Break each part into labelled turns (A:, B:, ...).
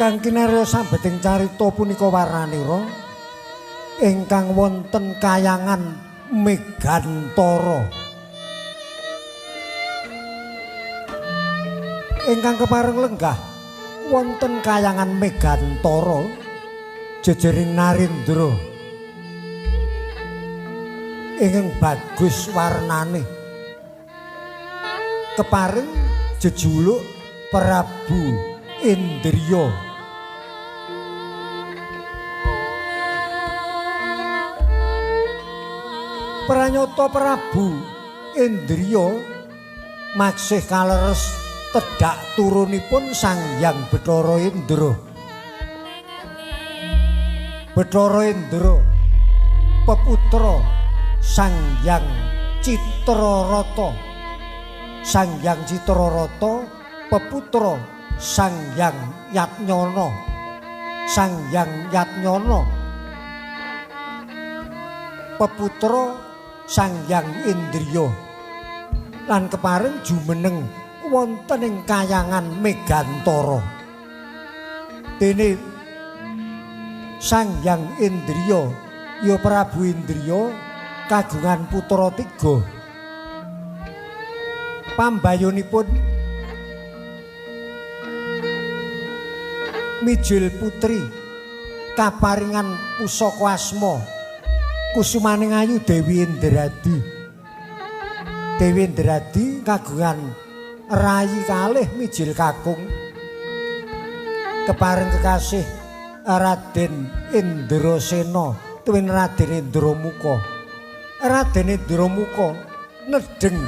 A: Ingkang kinarya sambeting carita punika warnanira ingkang wonten kayangan Megantara. Ingkang kepareng lenggah wonten kayangan Megantara jejering Narendra ingkang bagus warnane. Kepareng jejuluk Prabu Indriya. Pranyata Prabu Indriya maksih kaleres tedhak turunipun Sang Hyang Bathara Indra. Bathara Indra peputra Sang Hyang Citrarata. Sang Hyang Citrarata peputra Sang Hyang Yatnyana. Sang Hyang Yatnyana peputra Sang Hyang Indriya. Lan kepareng jumeneng wonten ing kayangan Megantara. Dene Sang Hyang Indriya ya Prabu Indriya kagungan putra tiga. Pambayonipun mijil putri kaparingan pusaka asma kusumaning ayu Dewi Indradi. Dewi Indradi kagungan rayi kalih mijil kakung. Kepareng kekasih Raden Indrasena tuwin Raden Indramuka. Raden Indramuka nedheng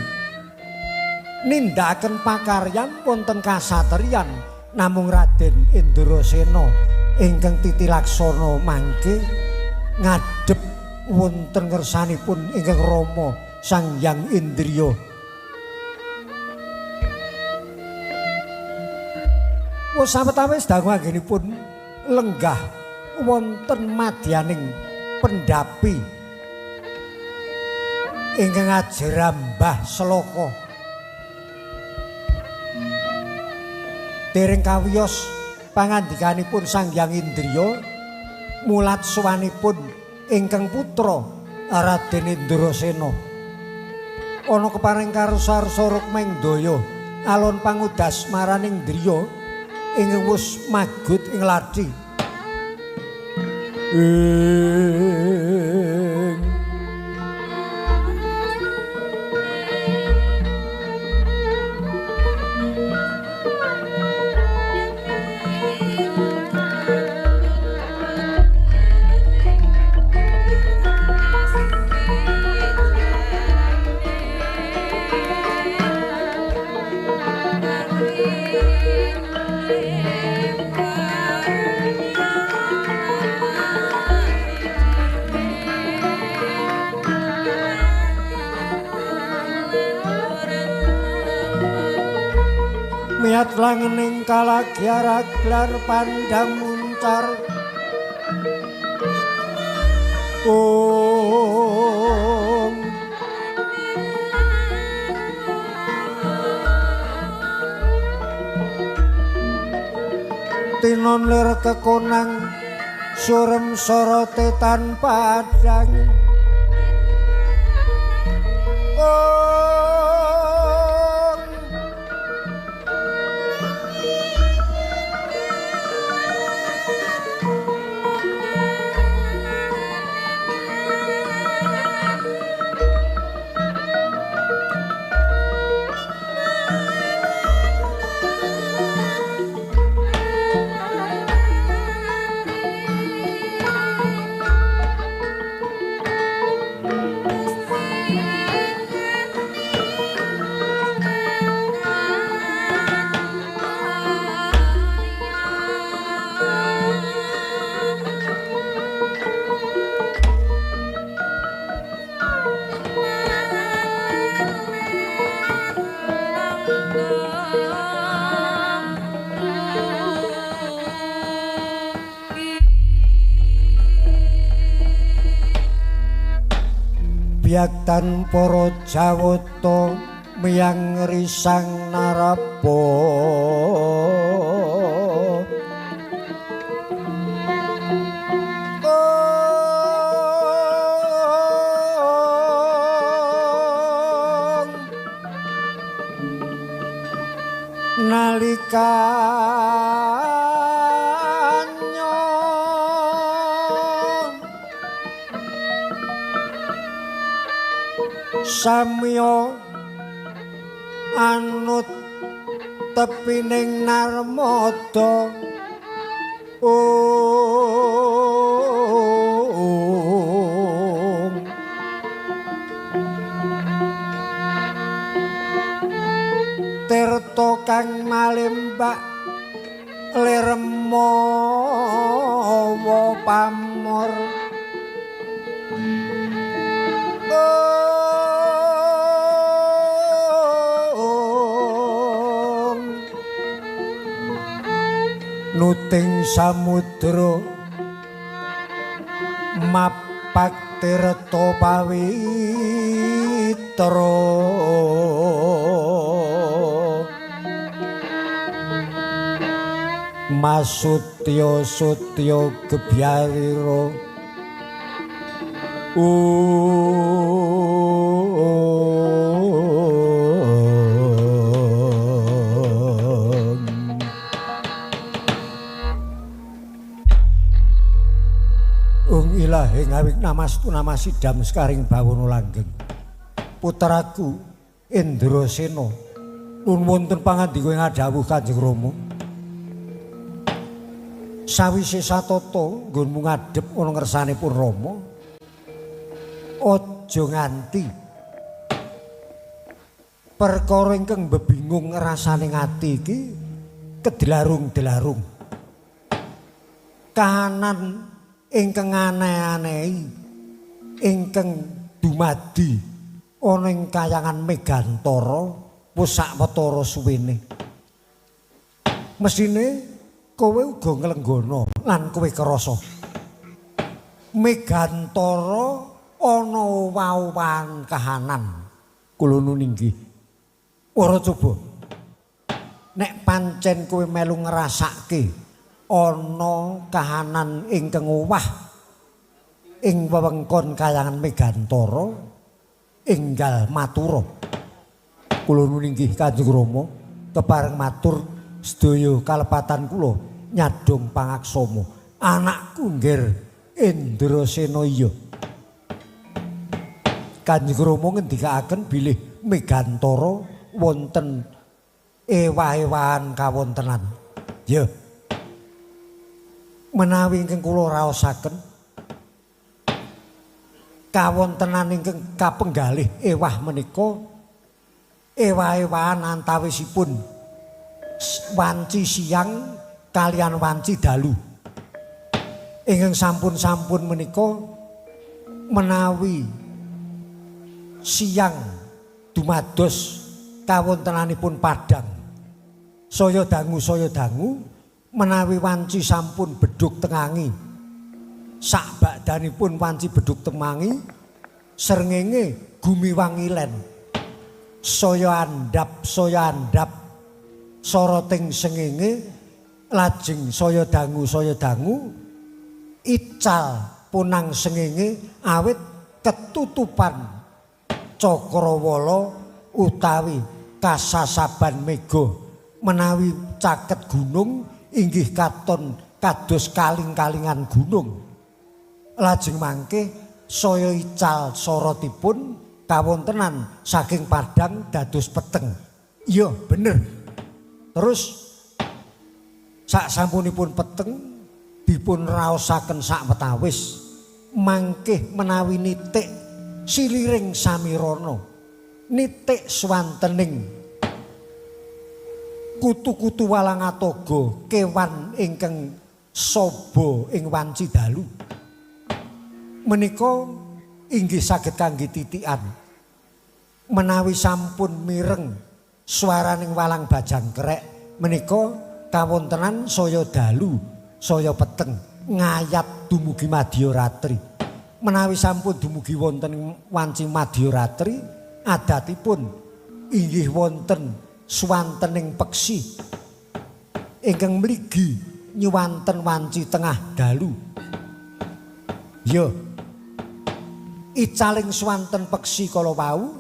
A: nindakaken pakaryan wonten kasatriyan, namung Raden Indrasena ingkang titilaksana mangke ngadhep wonten ngersanipun ingkang Rama Sang Hyang Indriya. Wis sawetawis dangu anggenipun lenggah wonten madyaning pendhapi ingkang ajrambah sloka. Dereng kawiyos pangandikanipun Sang Hyang Indriya mulat sowanipun ingkang putra Raden Indrasena. Ana kepareng karsa-arsa Rukmendaya alon pangudas maraning driya ingkang wus magut ing lathi. Ing miyat langening kalagyaraglar pandang muncar. Om tinon lir kekonang surem sorote tanpa adang. Biaktan para Jawata miyang risang narapa. Nalikanyo samya anut tepining Narmada. Om Tirta kang malembak lir mawa pamor. Om Nuting samudra mapak tirta pawitra. Masutya sutya gebyarira. Om Ung ilahi ngawik namastu namasidam sekaring bawono langgeng. Putraku Indrasena nun wonten pangandika ing adhawuh Kanjeng Rama. Sawise satata nggonmu ngadhep ana ngersanipun Rama, aja nganti perkara ingkang mbebingung rasane ati iki kedlarung-dlarung. Kahanan ingkang aneh-anehi ingkang dumadi ana ing kayangan Megantara wis sawetara suwene. Mesine kowe uga nglenggana lan kowe krasa. Megantara ana owah-owahan kahanan. Kula nun inggih. Ora coba. Nek pancen kowe melu ngrasake ana kahanan ingkang owah ing wewengkon kayangan Megantara, enggal matura. Kula nun inggih Kanjeng Rama kepareng matur sedaya kalepatan kula nyadhong pangaksama. Anakku nggir Indrasena iya. Kanjeng Rama ngendikaaken bilih Megantara wonten ewah-ewahan kawontenan. Ya. Menawi ingkang kula raosaken kawontenan ingkang kapenggalih ewah menika ewah-ewahan antawisipun wanci siang kalian wanci dalu. Ingkang sampun-sampun menika menawi siang dumados kawontenanipun padhang. Saya dangu menawi wanci sampun bedhug tengangi. Sakbakdanipun wanci bedhug tengangi srengenge gumiwangilen. Saya andhap soroting srengenge lajeng saya dangu ical punang srengenge awit ketutupan cakrawala utawi kasasaban mega. Menawi caket gunung inggih katon kados kaling-kalingan gunung. Lajeng mangke saya ical sorotipun kawontenan saking padhang dados peteng. Iya bener. Terus sak sampunipun peteng dipun raosaken sawetawis mangkih menawi nitik siliring samirana nitik swantening kutu-kutu walangatoga kewan ingkang saba ing wanci dalu menika inggih saged kangge titikan. Menawi sampun mireng swaraning walang bajangkrek menika kawontenan saya dalu saya peteng ngayat dumugi madya ratri. Menawi sampun dumugi wonten wanci madya ratri adatipun inggih wonten swantening peksi ingkang mligi nyuwanten wanci tengah dalu. Ya, icaling swanten peksi kala wau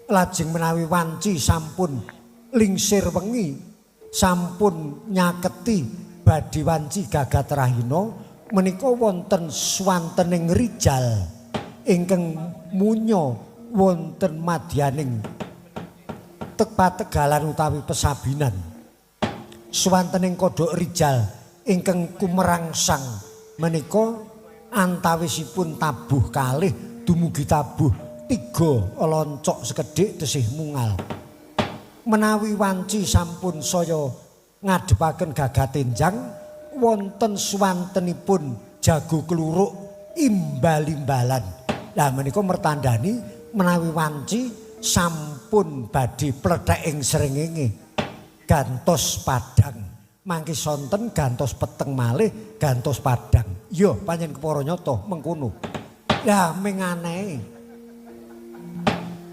A: lajeng menawi wanci sampun lingsir wengi sampun nyaketi badhe wanci gagat rahina menika wonten swantening rijal ingkang munya wonten madyaning pategalan utawi pesabinan. Swantening kodhok rijal ingkang kumerangsang menika antawisipun tabuh kalih dumugi tabuh 3 loncok sekedhik tesih mungal. Menawi wanci sampun saya ngadhepaken gagat enjang wonten swantenipun jago kluruk imbal-imbalan. Lah menika mertandani menawi wanci sampun badhe pletheking srengenge gantos padhang. Mangke sonten gantos peteng malih gantos padhang. Iya pancen kepara nyata mengkono. Lah menganehe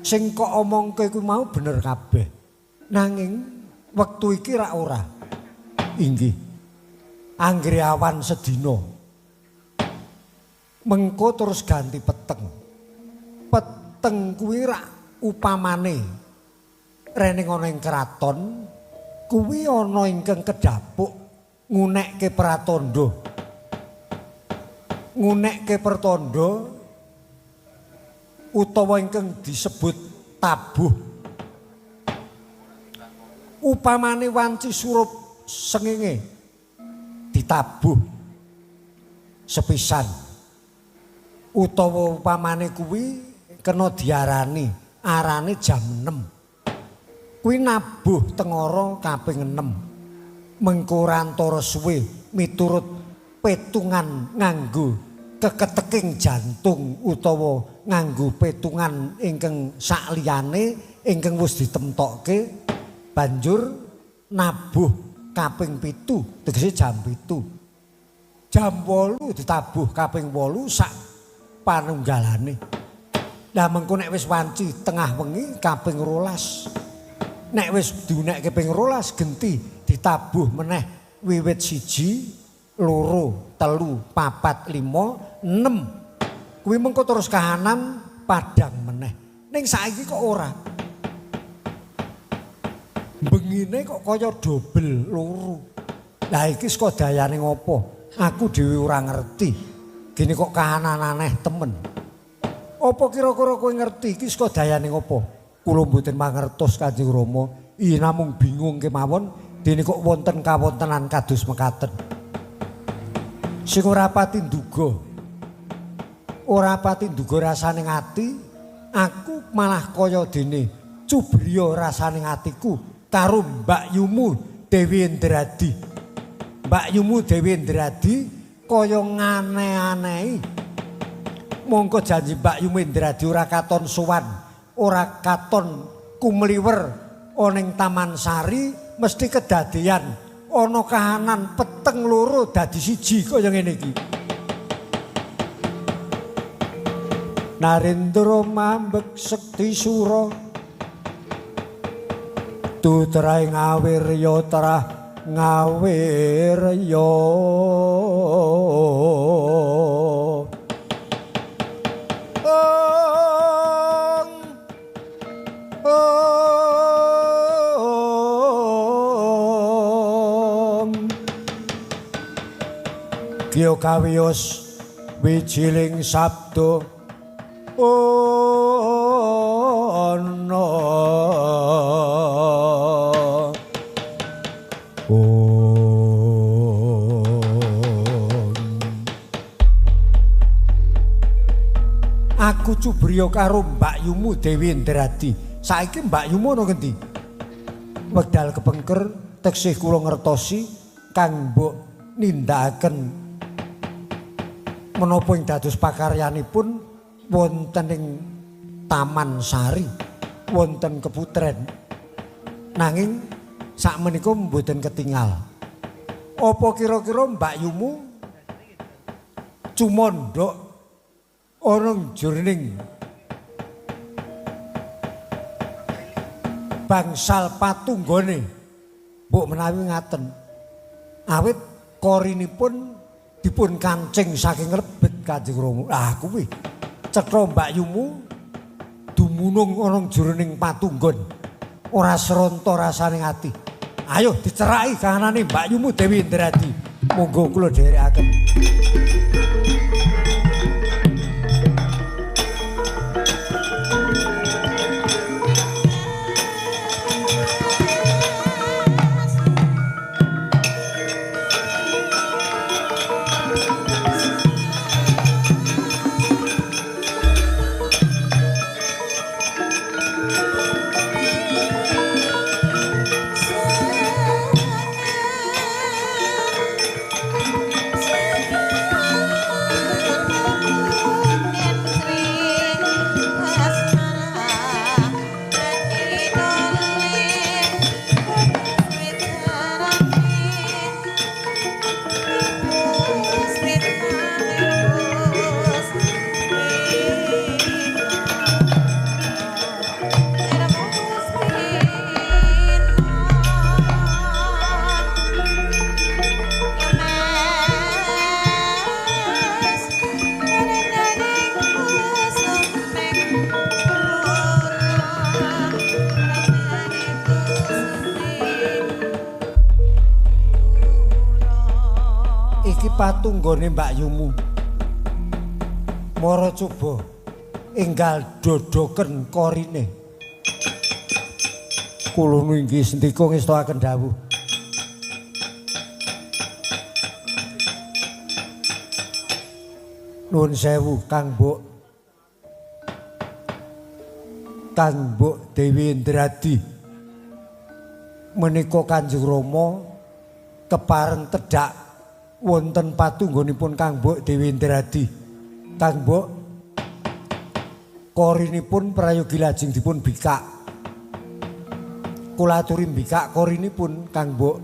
A: sing kok omongke kuwi mau bener kabeh. Nanging wektu iki rak ora. Inggih. Anggere awan sedina. Mengko terus ganti peteng. Peteng kuwi rak upamane rene ana ing kraton kuwi ana ingkang kedhapuk ngunekke pratandha. Ngunekke pertandha utawa ingkang disebut tabuh. Upamane wanci surup sengenge ditabuh sepisan utawa upamane kuwi kena diarani arane jam 6 kuwi nabuh tengara kaping 6 mengko antara suwe miturut petungan nganggo keketeking jantung utawa nganggo petungan ingkang sakliyane ingkang wis ditemtokke banjur nabuh kaping 7 tegese jam 7 jam 8 ditabuh kaping 8 sak panunggalane. Lah mengko nek wis wanci tengah wengi kaping 12 nek wis diunekke ping 12 genti ditabuh meneh wiwit 1 2 3 4 5 6 kuwi mengko terus kahanan padhang meneh. Ning saiki kok ora. Bengine kok kaya dobel loro. Lah iki saka dayane ngopo? Aku dhewe ora ngerti. Gini kok kahanan aneh temen. Apa kira-kira kowe ngerti iki saka dayane ngopo? Kula mboten mangertos Kanjeng Rama. Iya namung bingung kemawon dene kok wonten kawontenan kados mekaten. Sing ora pati nduga. Ora pati nduga rasane ati, aku malah kaya dene cubriya rasane atiku karo Mbakyumu Dewi Indradi. Mbakyumu Dewi Indradi kaya ngane-anehi. Mongko janji Mbakyumu Indradi ora katon sowan, ora katon kumliwer ana ing Taman Sari mesti kedadean ana kahanan peteng loro dadi siji kaya ngene iki. Narendra mambek sekti sura tutrae ngawirya trah ngawirya. Om Kyo kawiyos wijiling sabda ana. Aku cubriya karo Mbakyumu Dewi Indradi. Saiki Mbakyumu ana ngendi? Wekdal kepengker teksih kula ngertosi kang mbok nindakaken menapa ing dados pakaryanipun wonten ing Taman Sari, wonten keputren. Nanging sakmenika mboten ketingal. Apa kira-kira Mbakyumu cumandhak ana jroning bangsal patunggone? Mbok menawi ngaten. Awit korinipun dipun kancing saking lebet Kanjeng Rama. Ah kuwi cetha Mbakyumu dumunung ana jroning patunggon. Ora sronta rasane ati. Ayo diceraki kahanane Mbakyumu Dewi Indradi. Monggo kula dherekaken. Patunggone Mbakyumu. Mara coba enggal dodoken korine. Kula inggih sendika ngestoaken dawuh. Nuwun sewu Kang Mbok. Kang Mbok Dewi Indradi. Menika Kanjeng Rama kepareng tedhak wonten patunggonipun Kang Mbok Dewi Indradi. Kang Mbok, korinipun prayogi lajeng dipun bikak. Kula aturi mbikak korinipun Kang Mbok.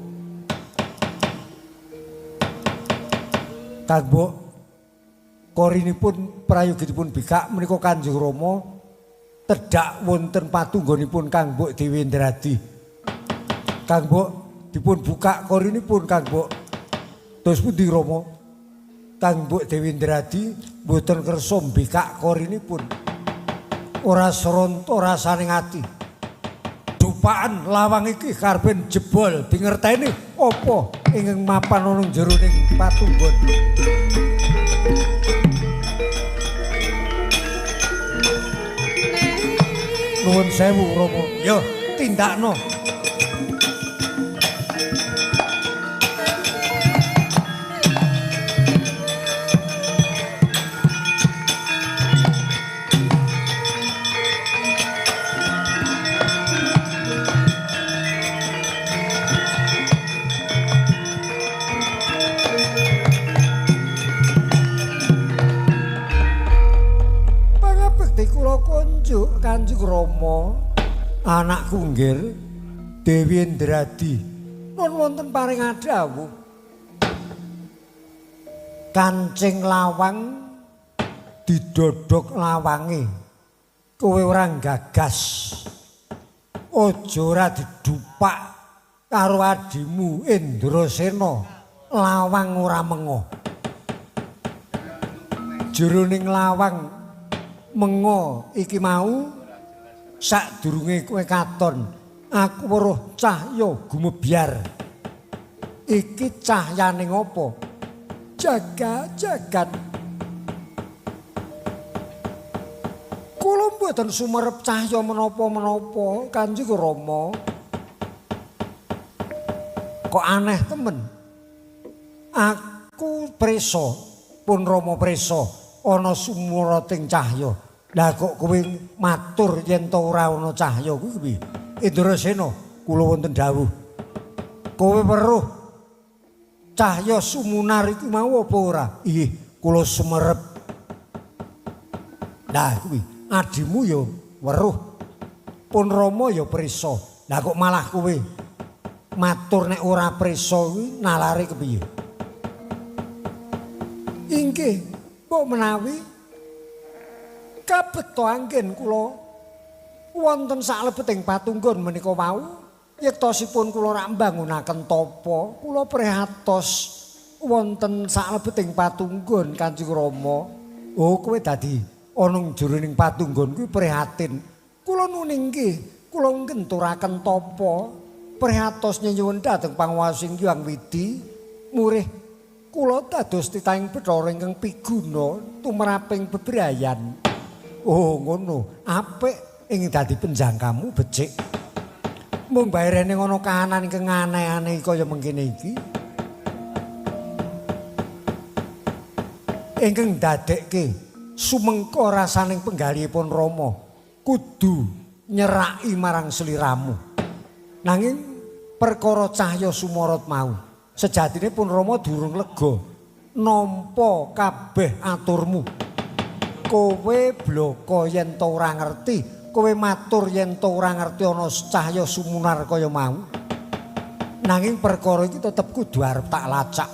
A: Kang Mbok, korinipun prayogi dipun bikak menika Kanjeng Rama tedhak wonten patunggonipun Kang Mbok Dewi Indradi. Kang Mbok dipun buka korinipun Kang Mbok. Terus pundi Rama? Kang Mbok Dewi Indradi mboten kersa mbikak korinipun. Ora sronto rasane ati. Dupaan lawang iki karepen jebol dingerteni apa ingkang mapan ana jroning patunggon. Nuwun sewu Rama. Yo tindakno. Kanjeng Rama, anakku nggir Dewi Indradi nun wonten paring dawuh. Kancing lawang didodok lawange, kowe ora gagas. Aja ora didupak karo adimu Indrasena, lawang ora mengo. Jroning lawang mengo iki mau sadurunge kowe katon aku weruh cahya gumebyar. Iki cahyane ngopo? Jaga jagat. Kula mboten sumerep cahya menapa-menapa Kanjeng Rama. Kok aneh temen. Aku prisa, pun Rama prisa ana sumurating cahya. Lah kok kowe matur yen to ora ana cahya kuwi piye? Indrasena, kula wonten dawuh. Kowe weruh cahya sumunar iku mau apa ora? Inggih, kula sumerep. Lah kuwi adimu ya weruh. Pun Rama ya prisa. Lah kok malah kowe matur nek ora prisa kuwi nalare kepiye? Inggih, mbok menawi kabeto anggen kula wonten saklebeting patunggon menika wau yektosipun kula rak mbangunaken tapa, kula prihatos wonten saklebeting patunggon Kanjeng Rama. Oh, kowe dadi ana jroning patunggon kuwi prihatin. Kula nuningke, kula ngenturaken tapa. Prihatos nyuwun dhateng panguwasa Hyang Widi murih kula dados titahing Bathara ingkang piguna tumraping bebrayan. Oh ngono, apik ing dadi penjangkamu becik. Mung baerene ngono kahanan ingkang aneh-aneh kaya mengkene iki. Ingkang ndadekke sumengko rasaning penggalihipun Rama kudu nyeraki marang sliramu. Nanging perkara cahya sumorot mau sejatine pun Rama durung lega nampa kabeh aturmu. Kowe blaka yen to ora ngerti, kowe matur yen to ora ngerti ana cahya sumunar kaya mau. Nanging perkara iki tetep kudu arep tak lacak.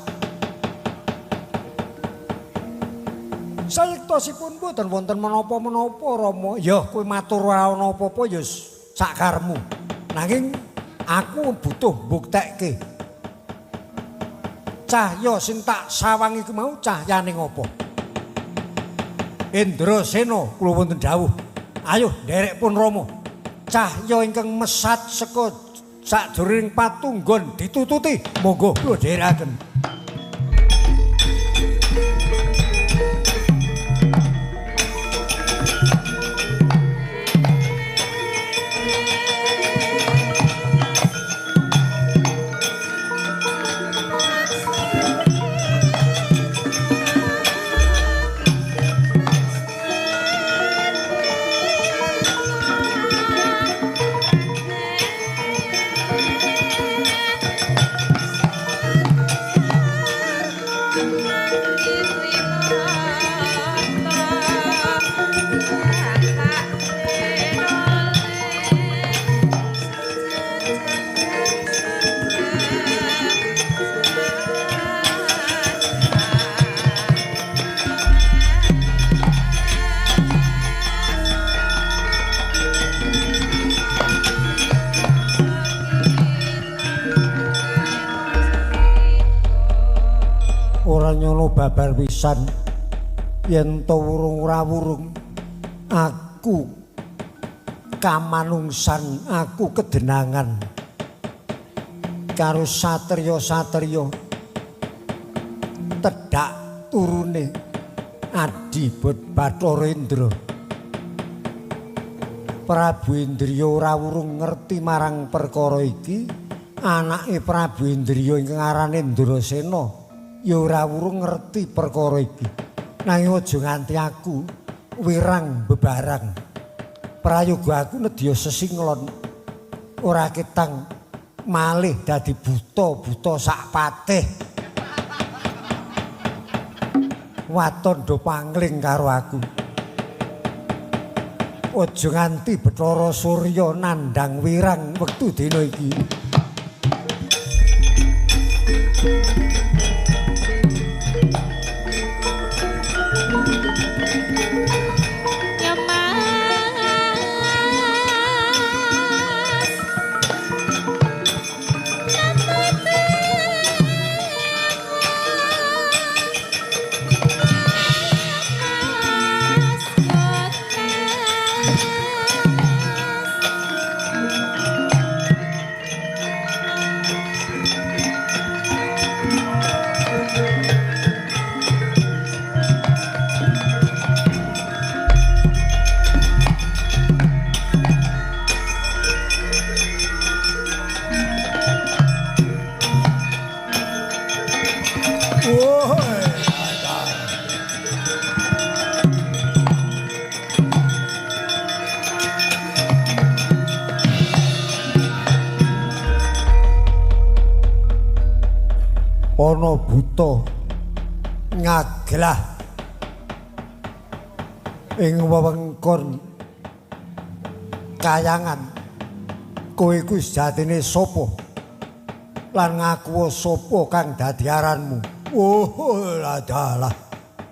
A: Sayektosipun mboten wonten menapa-menapa Rama. Ya kowe matur ora ana apa-apa ya sakarmu. Nanging aku butuh mbuktekke. Cahya sing tak sawang iku mau cahyane ngopo? Indrasena kula wonten dawuh. Ayo nderek pun Rama. Cahya ingkang mesat saka sajroning patunggon ditututi. Monggo kula dherekaken. Babar pisan yen to wurung ora wurung aku kamanungsan, aku kedenangan karo satriya-satriya tedhak turune Adi Bathara Indra. Prabu Indriya ora wurung ngerti marang perkara iki. Anake Prabu Indriya ingkang arane Indrasena ya ora wurung ngerti perkara iki. Nanging aja nganti aku wirang bebarang. Prayoga aku nedya sesinglon ora ketang malih dadi buta-buta sak patih. Waton do pangling karo aku. Aja nganti Bathara Surya nandhang wirang wektu dina iki. Ana buta ngaglah ing wewengkon kayangan. Kowe iku sejatine sapa lan ngaku sapa kang dadi aranmu? Oh ladalah,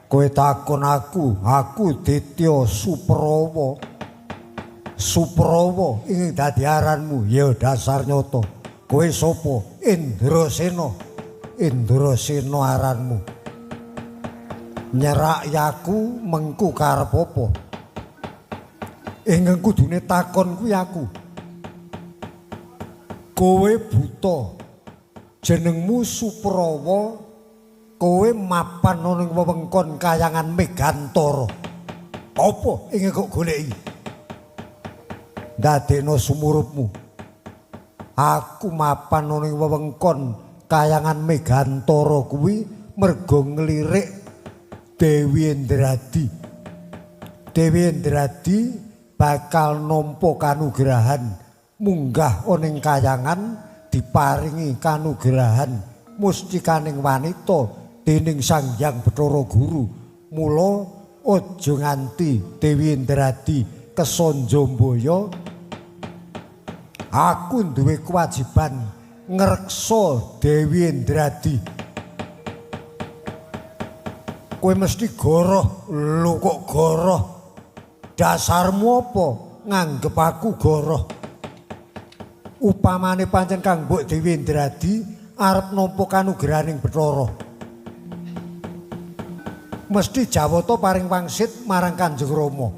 A: kowe takon aku, aku Ditya Suprawa. Suprawa ing dadi aranmu ya dasar nyata. Kowe sapa? Indrasena. Indrasena aranmu. Nyerak yaku mengku karep apa? Ingkang kudune takon kuwi aku. Kowe buta. Jenengmu Suprawa, kowe mapan ana ing wewengkon kayangan Megantara. Apa ing kok goleki? Ndadekno sumurupmu. Aku mapan ana ing wewengkon kayangan Megantara kuwi mergo nglirik Dewi Indradi. Dewi Indradi bakal nampa kanugrahan munggah ana ing kayangan diparingi kanugrahan mustikaning wanita dening Sang Hyang Bathara Guru. Mula aja nganti Dewi Indradi kesanja mbaya. Aku duwe kewajiban ngreksa Dewi Indradi. Kowe mesti goroh. Lho kok goroh? Dasarmu apa nganggep aku goroh? Upamane pancen Kang Mbok Dewi Indradi arep nampa kanugrahaning Bathara, mesti Jawata paring wangsit marang Kanjeng Rama.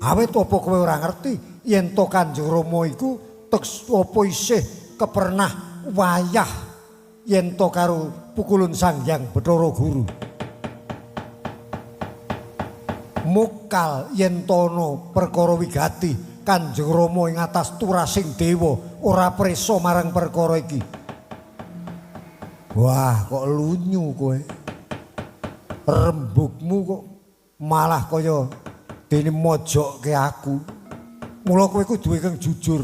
A: Awit apa kowe ora ngerti yen to Kanjeng Rama iku teks apa isih kepernah wayah yen to karo pukulun Sang Hyang Bathara Guru. Mukal yen to ana perkara wigati Kanjeng Rama ing atas turasing dewa ora prisa marang perkara iki. Wah, kok lunyu kowe. Rembugmu kok malah kaya dene mojokke aku. Mula kowe kudu ingkang jujur.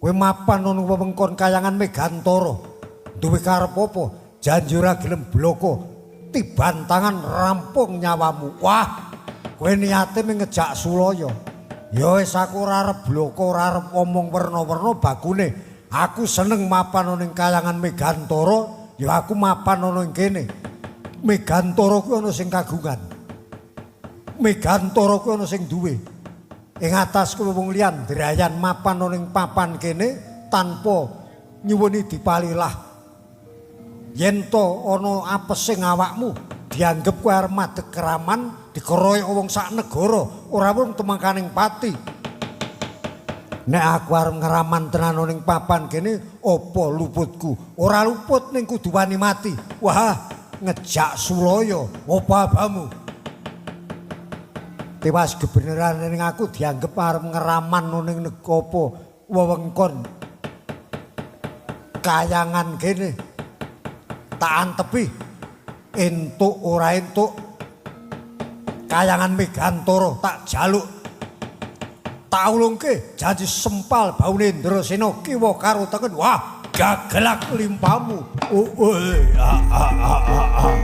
A: Kowe mapan ana wewengkon kayangan Megantara. Duwe karep apa? Janji ora gelem bloko. Tiban tangan rampung nyawamu. Wah, kowe niate mung ngejak sulaya. Ya wis aku ora arep bloko, ora arep omong werna-werna bakune. Aku seneng mapan ana ing kayangan Megantara, ya aku mapan ana ing kene. Megantara kuwi ana sing kagungan. Megantara kuwi ana sing duwe. Ing atas kuwi wong liyan drayan mapan ana ing papan kene tanpa nyuwuni dipalilah. Yen to ana apes sing awakmu dianggep kowe arep madeg keraman, dikeroyok wong sak negara, ora wong temangkaning pati. Nek aku arep ngeraman tenan ning papan kene, apa luputku? Ora luput ning kudu wani mati. Wah, ngejak sulaya, apa abamu? Tewas kebenaran ning aku dianggep arep ngeraman ning apa wewengkon kayangan kene. Tak antepi entuk ora entuk kayangan Megantara tak jaluk. Tak ulungke janji sempal baune Indrasena kiwa karo tengen. Wah, gagelak limpamu. Oh, oh, ah, ah, ah, ah, ah.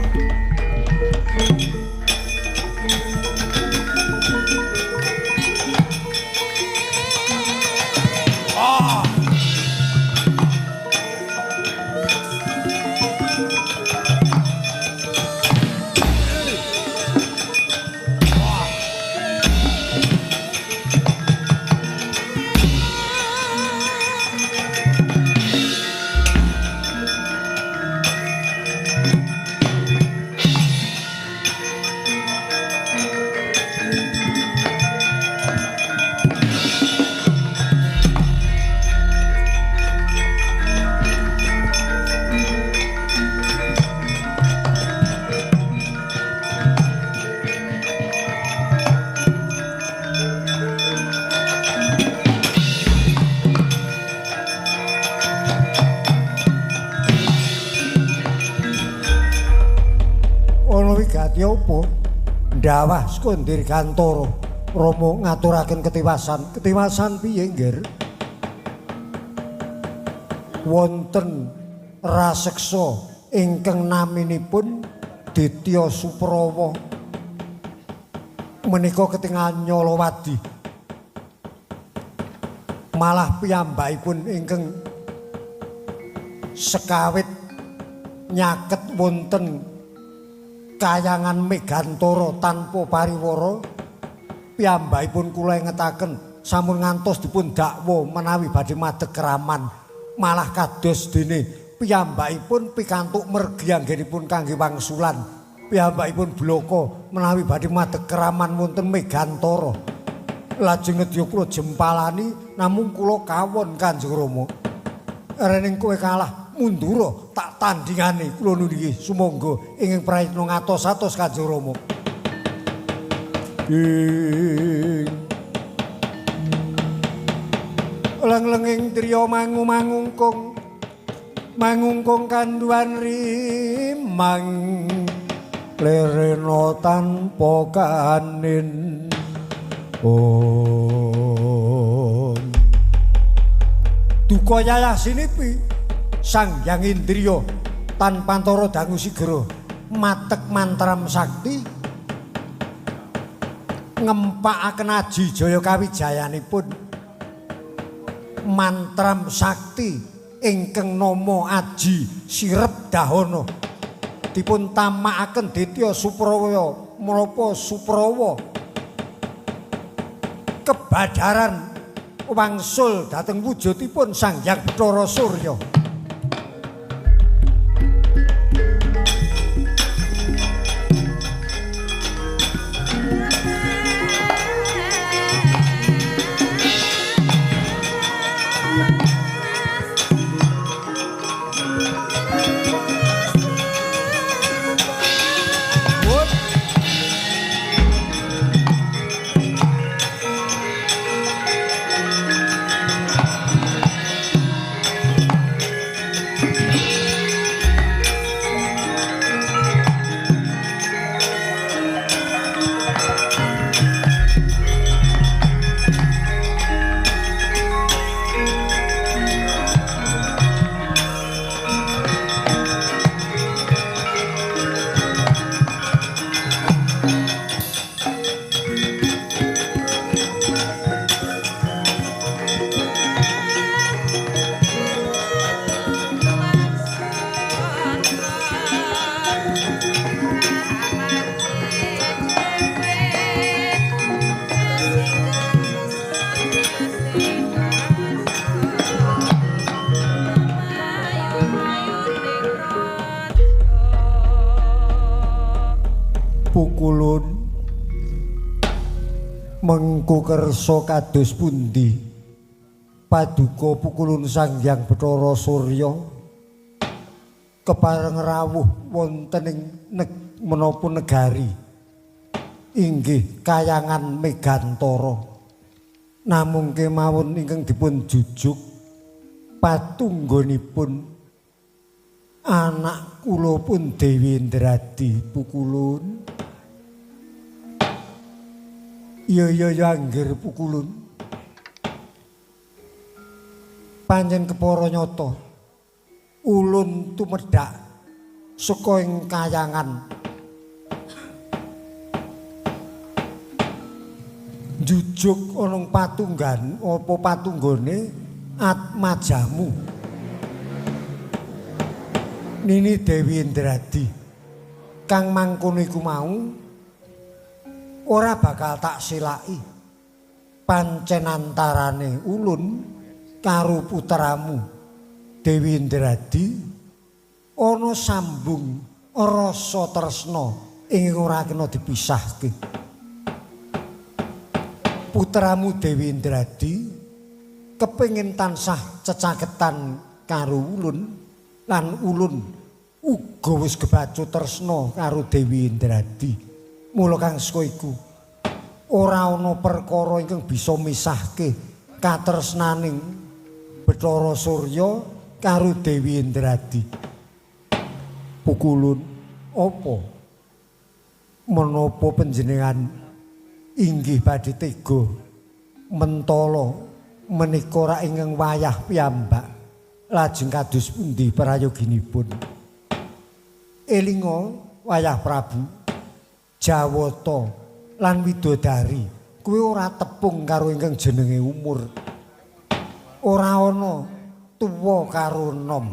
A: Ah. Apa ndawah saka Dirgantara Rama ngaturaken ketiwasan. Ketiwasan piye, Nggir? Wonten raseksa ingkang naminipun Ditya Suprawa menika ketingal Nyalawadi. Malah piyambakipun ingkang sekawit nyaket wonten kayangan Megantara tanpa pariwara. Piyambakipun kula ingetaken sampun ngantos dipun dakwa menawi badhe madeg keraman, malah kados dene piyambakipun pikantuk mergi anggenipun kangge wangsulan. Piyambakipun bloko menawi badhe madeg keraman wonten Megantara. Lajeng nedya kula jempalani namung kula kawon Kanjeng Rama. Rening kowe kalah mundura tak tandingane. Kula nuwun inggih sumangga ingkang prayitna ngatos-atos Kanjeng Rama. Ing leng-lenging driya mangu-mangungkung mangungkung kanduan rimang lerena tanpa kanin. Om duka yayah sinipi Sang Hyang Indriya tanpa antara dangu sigra matek mantram sakti ngempakaken aji jaya kawijayanipun. Mantram sakti ingkang nama aji sirep dahana dipun tamakaken Ditya Suprawa menapa Suprawa kebadaran wangsul dhateng wujudipun Sang Hyang Bathara Surya. Pukulun mengku kersa kados pundi paduka pukulun Sang Hyang Bathara Surya kepareng rawuh wonten ing menapa negari inggih kayangan Megantara. Namung kemawon ingkang dipun jujuk patunggonipun anak kula pun Dewi Indradi. Pukulun iya iya ya angger pukulun pancen kepara nyata ulun tumedhak saka ing kayangan jujuk ana patunggan apa patunggone atmajamu Nini Dewi Indradi kang mangkono iku mau ora bakal tak silaki. Pancen antarane ulun karo putramu Dewi Indradi ana sambung rasa tresna ing ora kena dipisahke. Putramu Dewi Indradi kepengin tansah cecaketan karo ulun lan ulun uga wis kebacut tresna karo Dewi Indradi. Mula kang saka iku ora ana perkara ingkang bisa misahke katresnaning Bathara Surya karo Dewi Indradi. Pukulun apa menapa panjenengan inggih badhe tega mentala menika rak ingkang wayah piyambak lajeng kados pundi prayoginipun? Elinga wayah Prabu Jawata lan widodari kuwi ora tepung karo ingkang jenenge umur. Ora ana tuwa karo nom.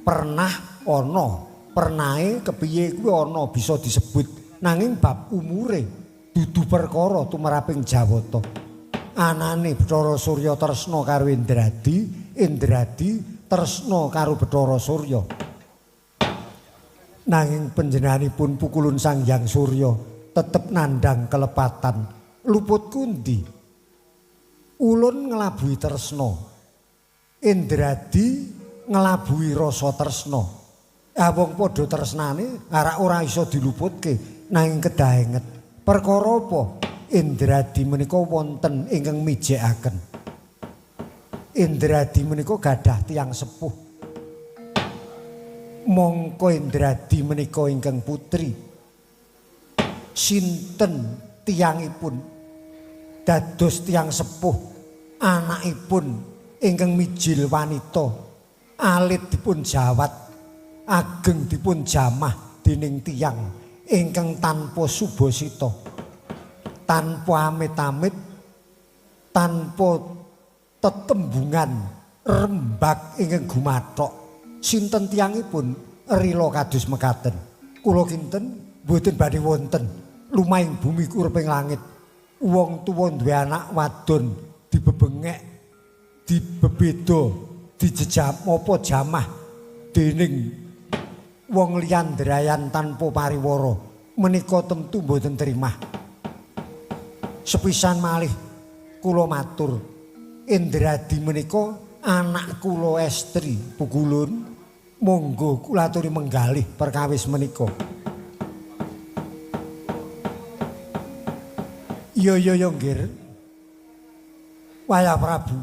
A: Pernah ana, pernahe kepiye kuwi ana bisa disebut, nanging bab umure dudu perkara tumraping Jawata. Anane Bathara Surya tresna karo Indradi, Indradi tresna karo Bathara Surya. Nanging panjenenganipun pukulun Sang Hyang Surya tetep nandhang kelepatan. Luput kundi? Ulun nglabuhi tresna. Indradi nglabuhi rasa tresna. Ah wong padha tresnane arak ora iso diluputke nanging kedah enget. Perkara apa? Indradi menika wonten ingkang mijekaken. Indradi menika gadah tiyang sepuh. Mongko Indradi menika ingkang putri. Sinten tiyangipun dados tiyang sepuh, anakipun ingkang mijil wanita, alit dipun jawat, ageng dipun jamah dening tiyang ingkang tanpa subasita, tanpa amit-amit, tanpa tetembungan rembag ingkang gumathok. Sinten tiyangipun rila kados mekaten. Kula kinten mboten badhe wonten lumahing bumi kureping langit. Wong tuwa duwe anak wadon dibebengek, dibebeda, dijejam apa jamah dening wong liyan drayan tanpa pariwara menika tentu mboten terimah. Sepisan malih kula matur, Indradi menika anak kula estri Pukulun, monggo kula aturi menggalih perkawis menika. Iya iya iya nggir. Wayah Prabu.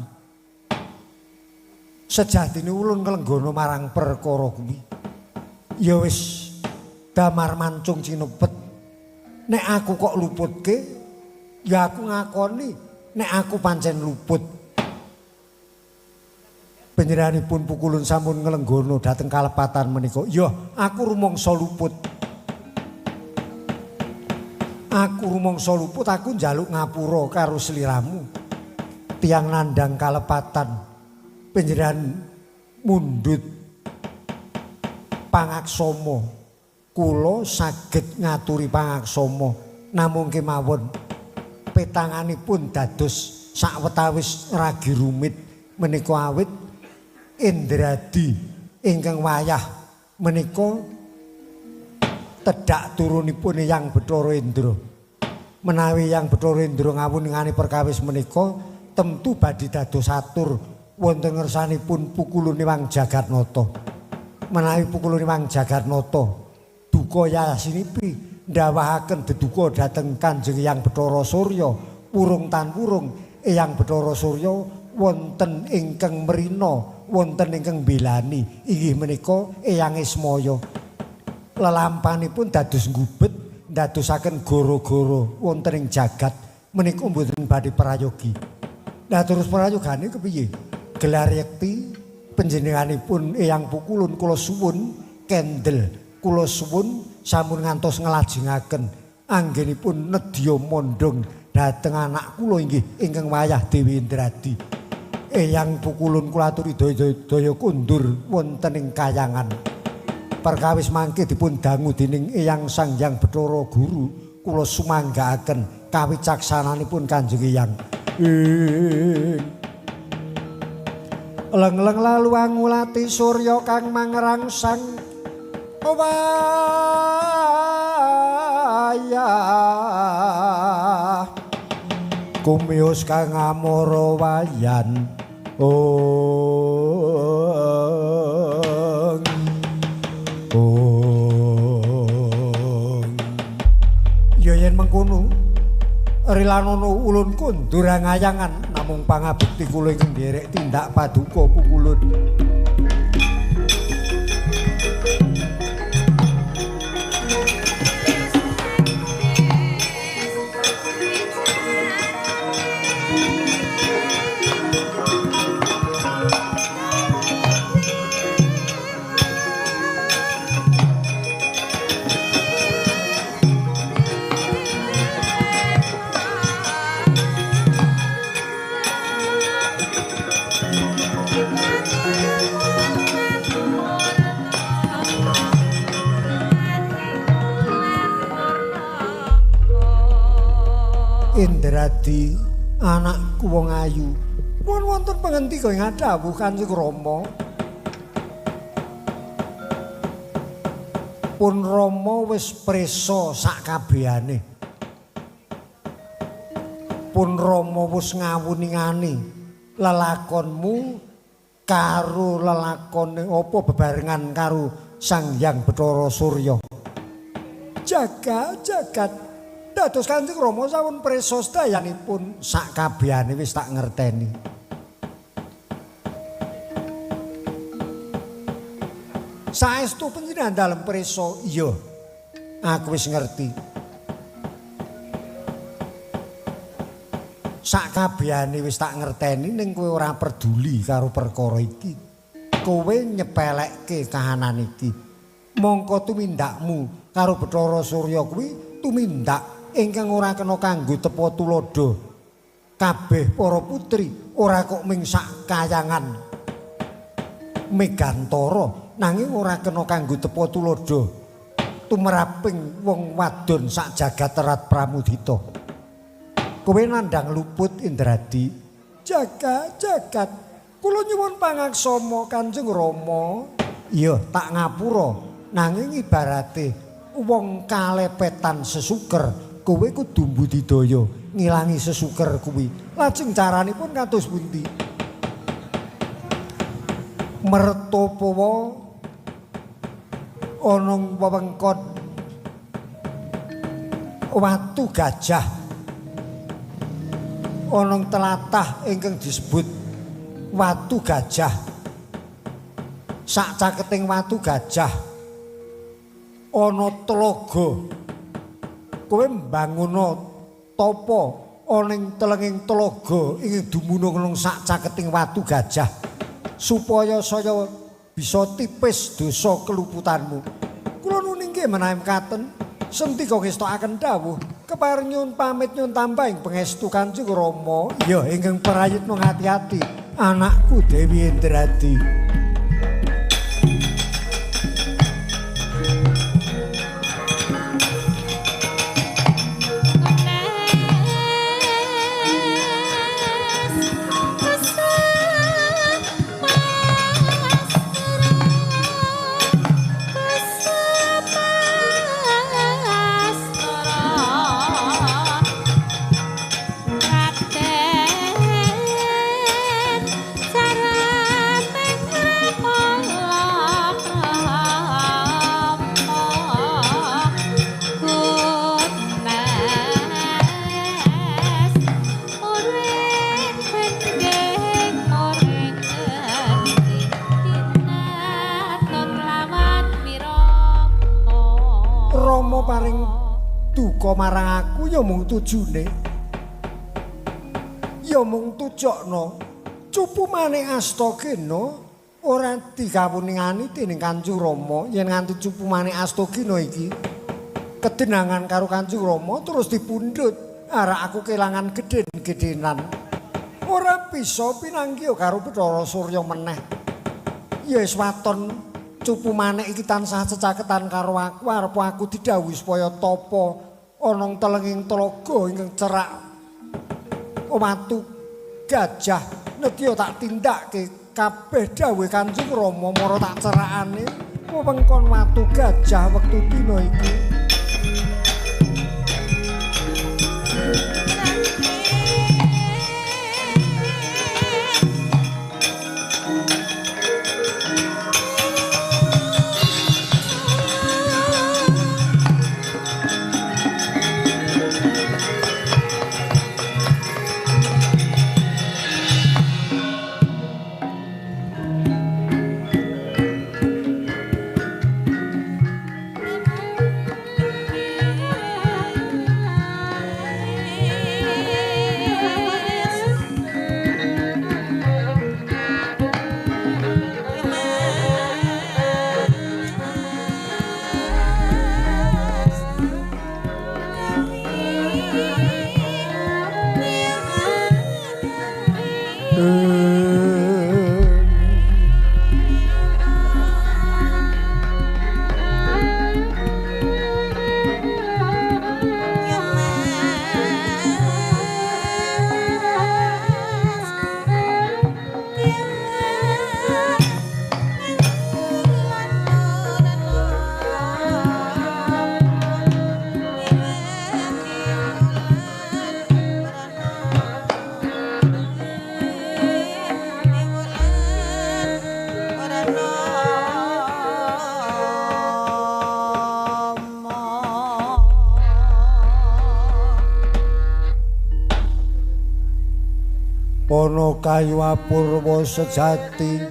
A: Sejatine ulun nglenggana marang perkara kuwi. Ya wis damar mancung cinepet. Nek aku kok luputke, ya aku ngakoni nek aku pancen luput. Panjenenganipun Pukulun sampun nglenggana dhateng kalepatan menika. Ya, aku rumangsa luput. Aku rumangsa luput, aku njaluk ngapura karo sliramu. Tiyang nandhang kalepatan panjenengan mundhut pangaksama. Kula saged ngaturi pangaksama namung kemawon petanganipun dados sawetawis ragi rumit menika awit Indradi ingkang wayah menika tedhak turunipun Eyang Bathara Indra. Menawi Eyang Bathara Indra ngawuningani perkawis menika tentu badhe dados atur wonten ngersanipun Pukulun Wang Jagatnata. Menawi Pukulun Wang Jagatnata duka yasinipi ndawahaken deduka dhateng Kanjeng Eyang Bathara Surya, purung tan purung Eyang Bathara Surya wonten ingkang mrina, wonten ingkang mbelani, inggih menika Eyang Ismaya. Lelampanipun dados nggubet, ndadosaken goro-goro wonten ing jagat menika mboten badhe prayogi. Lah terus prayogane kepiye? Gelar yekti panjenenganipun Eyang Pukulun kula suwun kendel, kula suwun sampun ngantos nglajengaken anggenipun nedya mondhong dhateng anak kula inggih ingkang wayah Dewi Indradi. Eyang Pukulun kula aturi daya kundur wonten ing kayangan. Perkawis mangke dipun dangu dening Eyang Sang Hyang Bathara Guru, kula sumanggaaken kawicaksananipun Kanjeng Eyang. Leng-leng lalu angulati surya kang mangrangsang wayah kumiyos kang amara wayan. Ong ong. Ya yen mengkono rilanono ulun kondur angayangan namung pangabekti kula ingkang nderek tindak paduka Pukulun. Indradi anakku wong ayu, pun wonten pangendika ing dawuh Kanjeng Rama. Pun Rama wis prisa sakabehane. Pun Rama wis ngawuningani lelakonmu karo lelakone apa bebarengan karo Sang Hyang Bathara Surya. Jaga jagat dados Kanjeng Rama sampun prisa sedayanipun sak kabehane wis tak ngerteni. Saestu panjenengan dalem prisa? Iya, aku wis ngerti. Sak kabehane wis tak ngerteni ning kowe ora peduli karo perkara iki. Kowe nyepelekke kahanan iki. Mongko tumindakmu karo Bathara Surya kuwi tumindak ingkang ora kena kanggo tepa tuladha. Kabeh para putri ora kok ming sak kayangan Megantara, nanging ora kena kanggo tepa tuladha tumraping wong wadon sak jagat erat Pramudita. Kowe nandhang luput Indradi. Jaga jagat kula nyuwun pangaksama Kanjeng Rama. Iya, tak ngapura. Nanging ibarate wong kalepetan sesuker, kowe kudu mbudidaya ngilangi sesuker kuwi. Lajeng caranipun kados pundi? Mertopawa ana wewengkon Watu Gajah, ana tlatah ingkang disebut Watu Gajah. Sak caketing Watu Gajah ana tlaga. Kowe mbanguna tapa ana ing telenging tlaga ing dumunung nang sak caketing Watu Gajah supaya saya bisa tipis dosa keluputanmu. Kula nuningke menawi mekaten sentika ngestokaken dawuh kepareng nyuwun pamit nyuwun tambahing pangestu Kanjeng Rama. Ya ingkang prayitna ngati-ati anakku Dewi Indradi. Duka marang aku ya mung tujune, ya mung tujokno cupu manik Astagina ora dikawuningani dening Kanjeng Rama. Yen nganti cupu manik Astagina iki kedenangan karo Kanjeng Rama terus dipundhut, arak aku kelangan gedhen-gedhenan, ora bisa pinanggih karo Bathara Surya meneh. Ya wis waton cupu manik iki tansah cecaketan karo aku, arep aku didhawuhi supaya tapa ana telenging tlaga ingkang cerak Watu Gajah. Nedya tak tindakake kabeh dawuhe Kanjeng Rama mara tak cerakane wewengkon Watu Gajah wektu dina iki. Ana kayu apurwa sejati,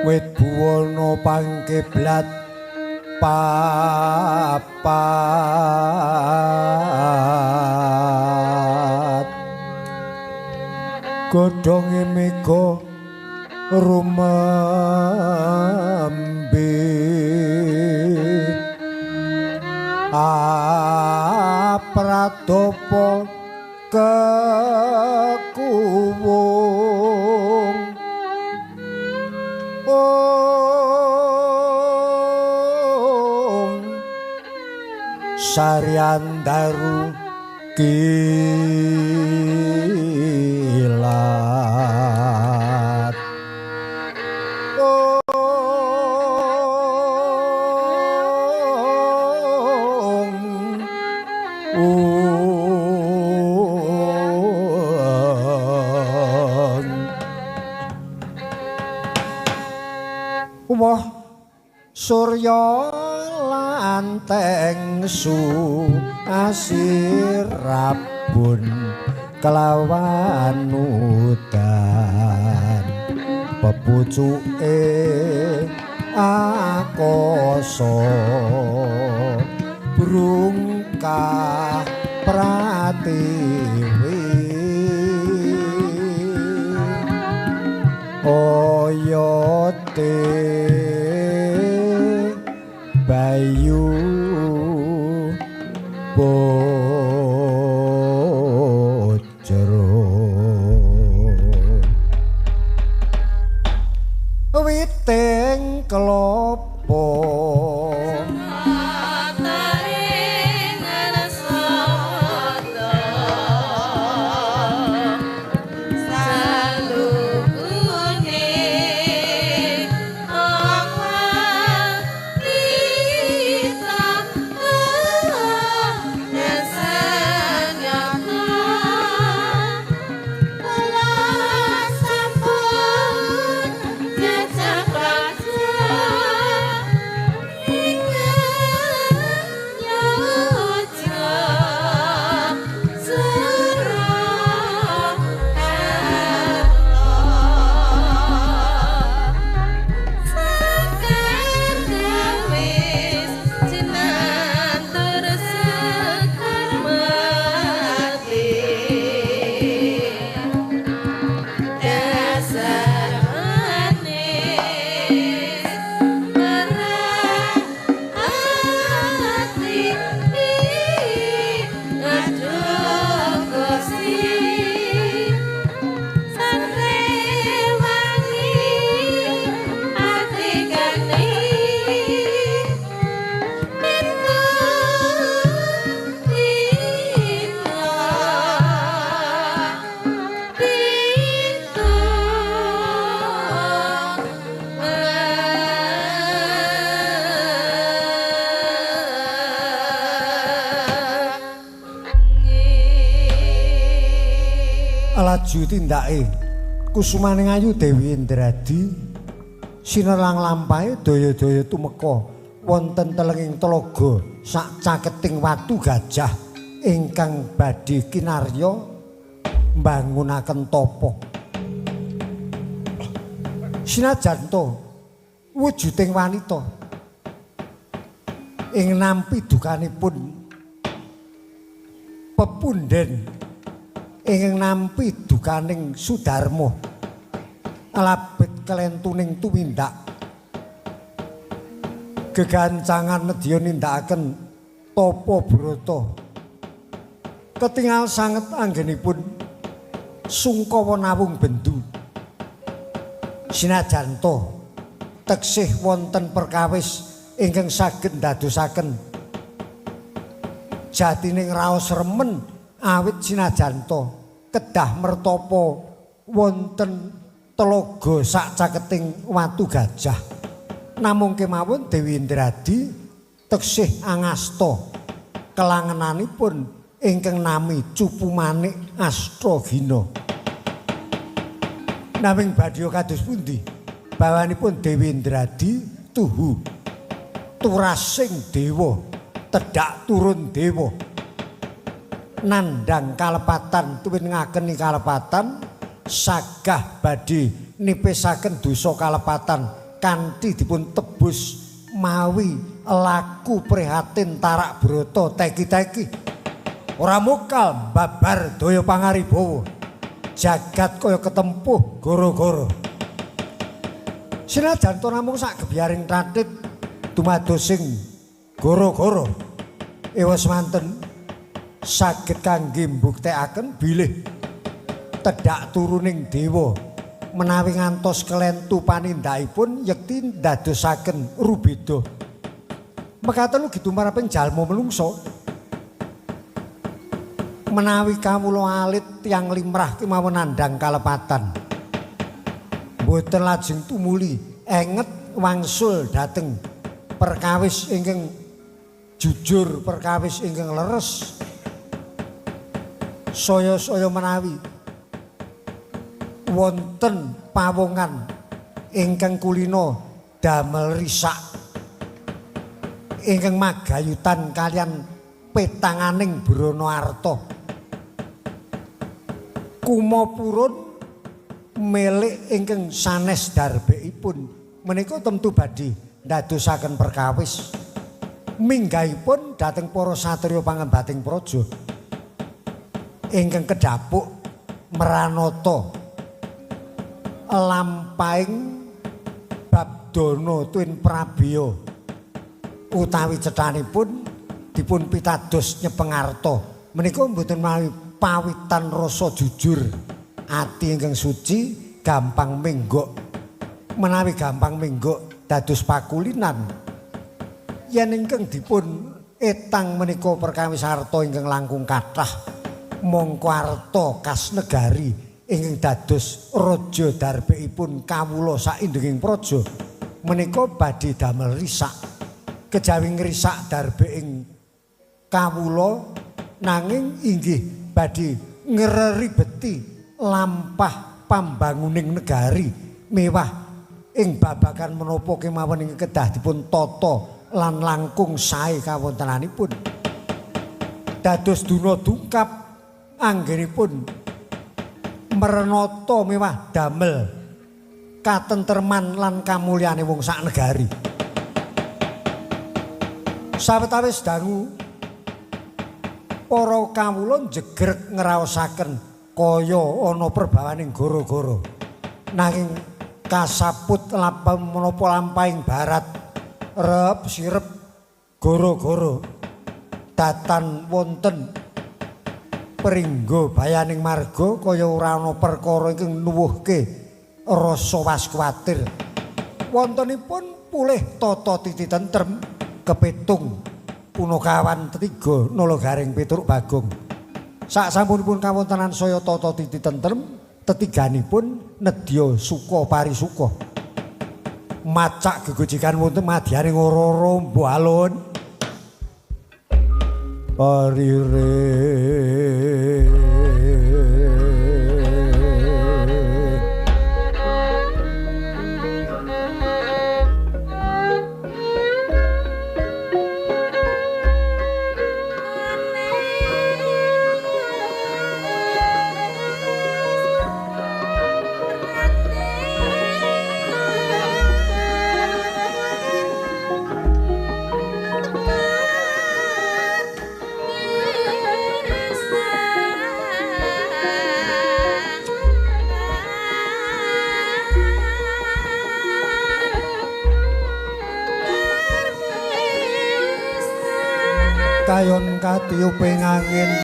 A: wit buwana pangkiblat papat, godhonge mega rumembe, apradapa kekuwung. Ong Saryandaru kilat. Wah surya lanteng su asirabun kelawan udan, pepucuke akasa brungkah pratiwi, oyote bayu bojro, witing klopo laju tindake kusumaning ayu Dewi Indradi sinelang lampahe daya-daya tumeka wonten telenging telaga sak caketing watu gajah ingkang badhe kinarya mbangunaken tapa. Sinajan ta wujuding wanita ing nampi dukanipun pepunden ingkang nampi dukaning Sudarma labet kelentuning tumindak gegancangan nedya nindakaken tapa brata ketingal sanget anggenipun sungkawa nawung bendu. Sinajan ta teksih wonten perkawis ingkang saged ndadosaken jatining raos remen awit sinajan ta kedah mertapa wonten telaga sak caketing watu gajah. Namung kemawon Dewi Indradi teksih angasta kelangenanipun ingkang nami Cupu Manik Astragina. Naming badhe kados pundi bawanipun Dewi Indradi tuhu turasing dewa tedhak turun dewa. nandhang kalepatan tuwin ngakeni kalepatan sagah badhe nipisaken dosa kalepatan kanthi dipun tebus mawi laku prihatin tarak brata teki-teki ora mokal babar daya pangaribawa jagat kaya ketempuh goro-goro. Senajan to namung sak gebyaring tatit dumados sing goro-goro ewa semanten saged kangge mbuktekaken bilih tedhak turuning dewa menawi ngantos kelentu panindakipun yekti ndadosaken rubeda. Mekaten ugi tumraping jalma menungsa menawi kawula alit tiyang limrah kemawon nandhang kalepatan mboten lajeng tumuli enget wangsul dhateng perkawis ingkang jujur, perkawis ingkang leres. Saya-saya menawi wonten pawongan ingkang kulina damel risak ingkang magayutan kalian petanganing brana arta kumapurun milik ingkang sanes darbekipun menika tentu badhe ndadosaken perkawis minggahipun dhateng para satriya pangembating praja ingkang kedhapuk meranata lampahing babdana tuwin prabeya utawi cethanipun dipun pitados nyepeng arta menika mboten mawi pawitan rasa jujur ati ingkang suci gampang menggok. Menawi gampang menggok dados pakulinan yen ingkang dipun etang menika perkawis arta ingkang langkung kathah mongko arta kas negari ingkang dados raja darbekipun kawula saindenging praja menika badhe damel risak. Kejawi ngrisak darbe ing kawula nanging inggih badhe ngreribeti lampah pambanguning negari mewah ing babagan menapa kemawon ingkang kedah dipun tata lan langkung sae kawontenanipun. Dados duna dungkap anggenipun merenata mewah damel katentreman lan kamulyane wong sak negari. Sawetawis dangu para kawula njegreg ngraosaken kaya ana perbawaning goro-goro. Nanging kasaput lampah menapa lampahing barat rep sirep goro-goro datan wonten pringgo bayaning marga kaya ora ana perkara ingkang nuwuhke rasa was kuwatir. Wontenipun pulih tata titi tentrem kepitung punakawan tetiga nala garing Petruk Bagong. Sak sampunipun kawontenan saya tata titi tentrem tetiganipun nedya suka parisuka. Macak gegojegan wonten madyaning ora-ora mbuh alun. Parire kayon katiyuping angin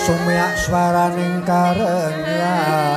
A: sumeyak swaraning karengyan.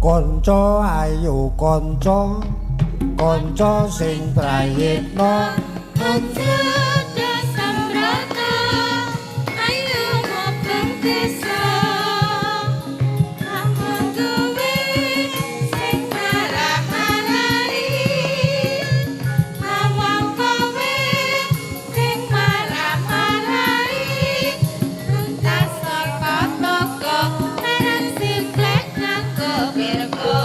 A: Kanca ayo kanca, kanca sing prayitna.
B: Kanca sambrata ayo mobeng desa. Amung duwe sing marah-marahi, awang kowe sing marah-marahi. Tuntas saka toko marang simplek nganggo pirko.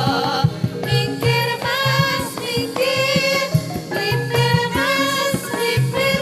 B: Minggir mas minggir, melipir mas melipir,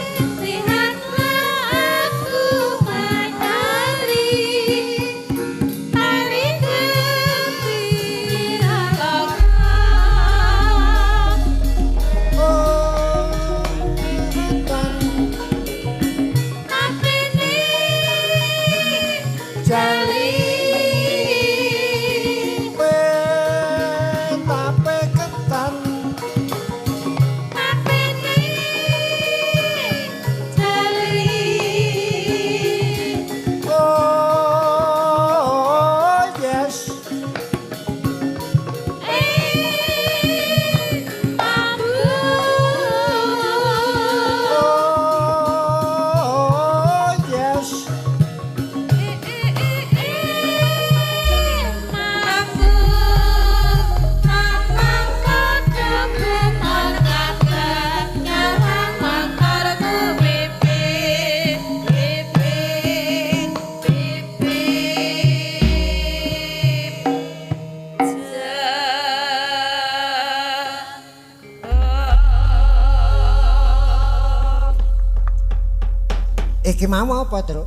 A: Iki mau apa, Truk?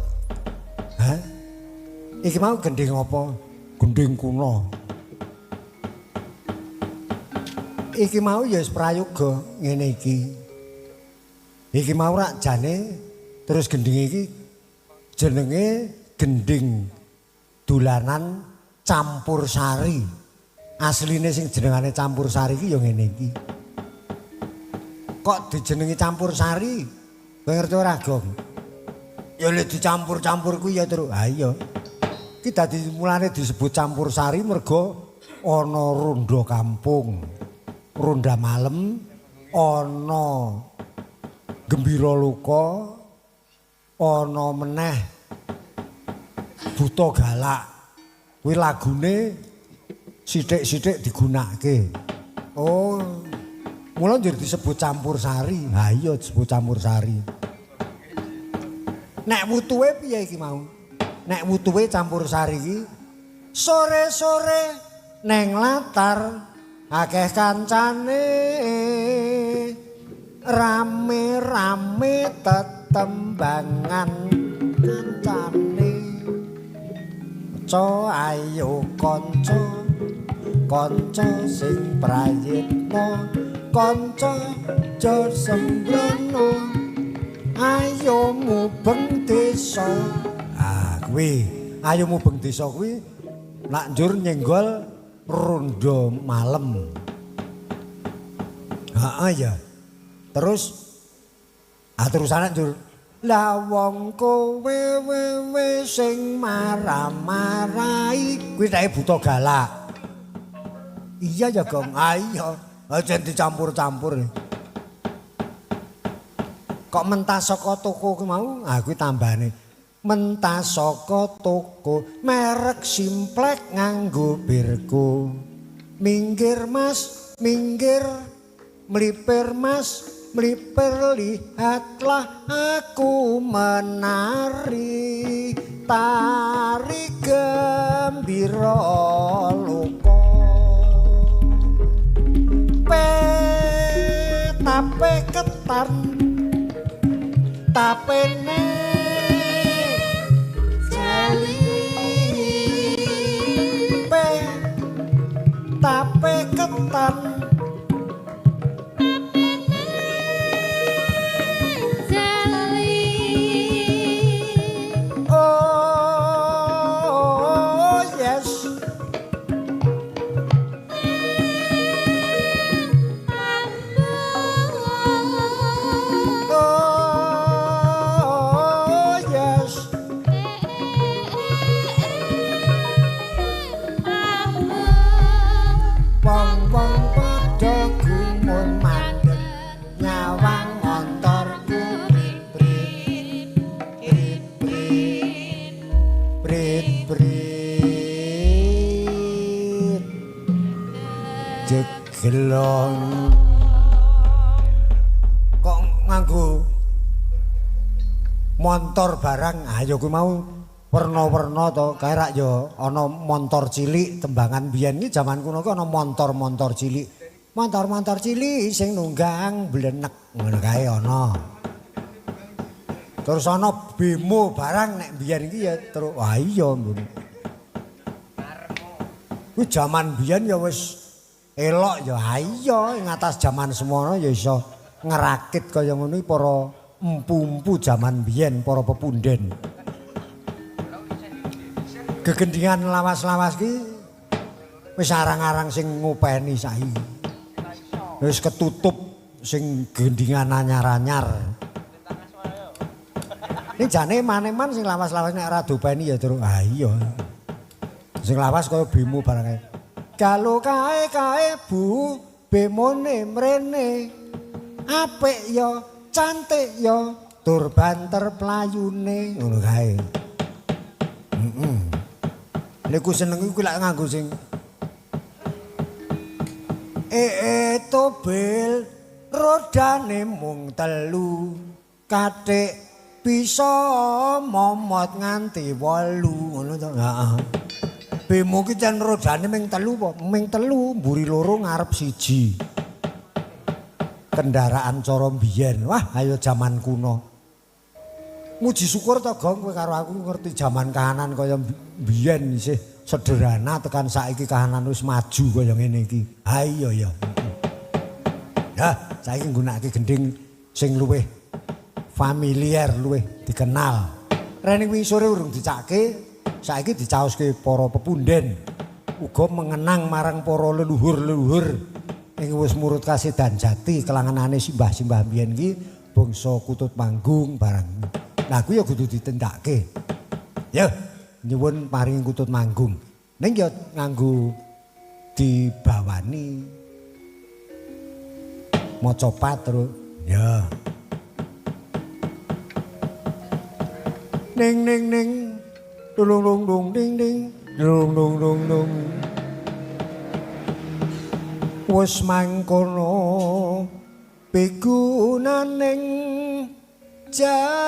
A: Hah? Iki mau gending apa? Gending kuno. Iki mau ya wis prayoga ngene iki. Iki mau rak jane terus gending iki jenenge gending dolanan campur sari. Asline sing jenengane campur sari iki ya ngene iki. Kok dijenengi campur sari? Kowe ngerti ora, Gong? Ya lek dicampur-campur kuwi ya, Truk. Ha iya. Iki dadi mulane disebut campur sari mergo ana ronda kampung, ronda malem, ana gembira loka, ana meneh buta galak. Kuwi lagune sithik-sithik digunakake. Oh, mula njur disebut campur sari. Ha iya disebut campur sari. Nek wutuhe piye iki mau? Nek wutuhe campur sari iki sore-sore neng latar akeh kancane rame-rame tetembangan kancane. Co ayo kanca, kanca sing prayitna, kanca aja sembrono. Ayo mubeng desa. Ah kuwi, ayo mubeng desa kuwi nak njur nyenggol rondo malem. Heeh ya. Terus ah terusane njur lah wong kowe wewe sing marah-marahi kuwi tek buta galak. Iya ya, Gong. Ah iya, aja dicampur-campur. Kok mentas saka toko ku mau? Ah kuwi tambahane. Mentas saka toko merek Simplek nganggo birku. Minggir Mas, minggir. Mlipir Mas, mlipir, lihatlah aku menari tari gembira loka. Pe tape ketan tapene
B: jali.
A: Pe tape ketan
B: tapene jali.
A: Oh yes. Oh yes. Wong-wong padha gumun mandeg nyawang montorku prit prit prit prit prit jegelong. Kok nganggo montor barang? Ayo kuwi mau werna-werna to, kae rak ya ana montor cilik tembangan biyen iki jaman kuno ki ana montor-montor cilik. Montor-montor cilik sing nunggang blenek ngono kae ana. Terus ana bemo barang nek biyen iki ya terus wah iya ngono. Kuwi jaman biyen ya wis elok ya ha iya ing atas jaman semono ya iso ngerakit kaya ngono iki para empu-empu jaman biyen, para pepunden. Gegendingan lawas-lawas ki wis arang-arang sing ngopeni saiki. Wis ketutup sing gendingan anyar-anyar. Ini jane eman-eman sing lawas-lawas nek ora diopeni ya terus ha iya. Sing lawas kaya bemo barang kae. Kalau kae-kae Bu, bemone mrene. Apik ya, cantik ya, tur banter playune ngono kae. Heeh. Niku seneng kuwi lak nganggo sing tobel rodane mung telu kathik bisa momot nganti 8 ngono to. Heeh. Bemo ki jan rodane ming telu apa? Ming telu, mburi loro ngarep siji. Kendaraan cara mbiyen. Wah, ayo jaman kuno. Muji syukur to Gong kowe karo aku ngerti jaman kahanan kaya biyen isih sederhana tekan saiki kahanan wis maju kaya ngene iki. Ha iya ya. Lah, saiki nggunakake gending sing luwih familiar, luwih dikenal. Rene wingi sore urung dicake, saiki dicaoske para pepunden. Uga mengenang marang para leluhur-leluhur ing wis murut kasedan jati kelangenane simbah-simbah biyen iki bangsa kutut manggung barang. Lah kuwi ya kudu ditindakake. Ya, nyuwun paringi kutut manggung. Ning ya nganggo dibawani maca terus. Ya. Ning ning ning tulung lung lung ding ding lung lung lung lung. Wis mangkono pigunaning jalmi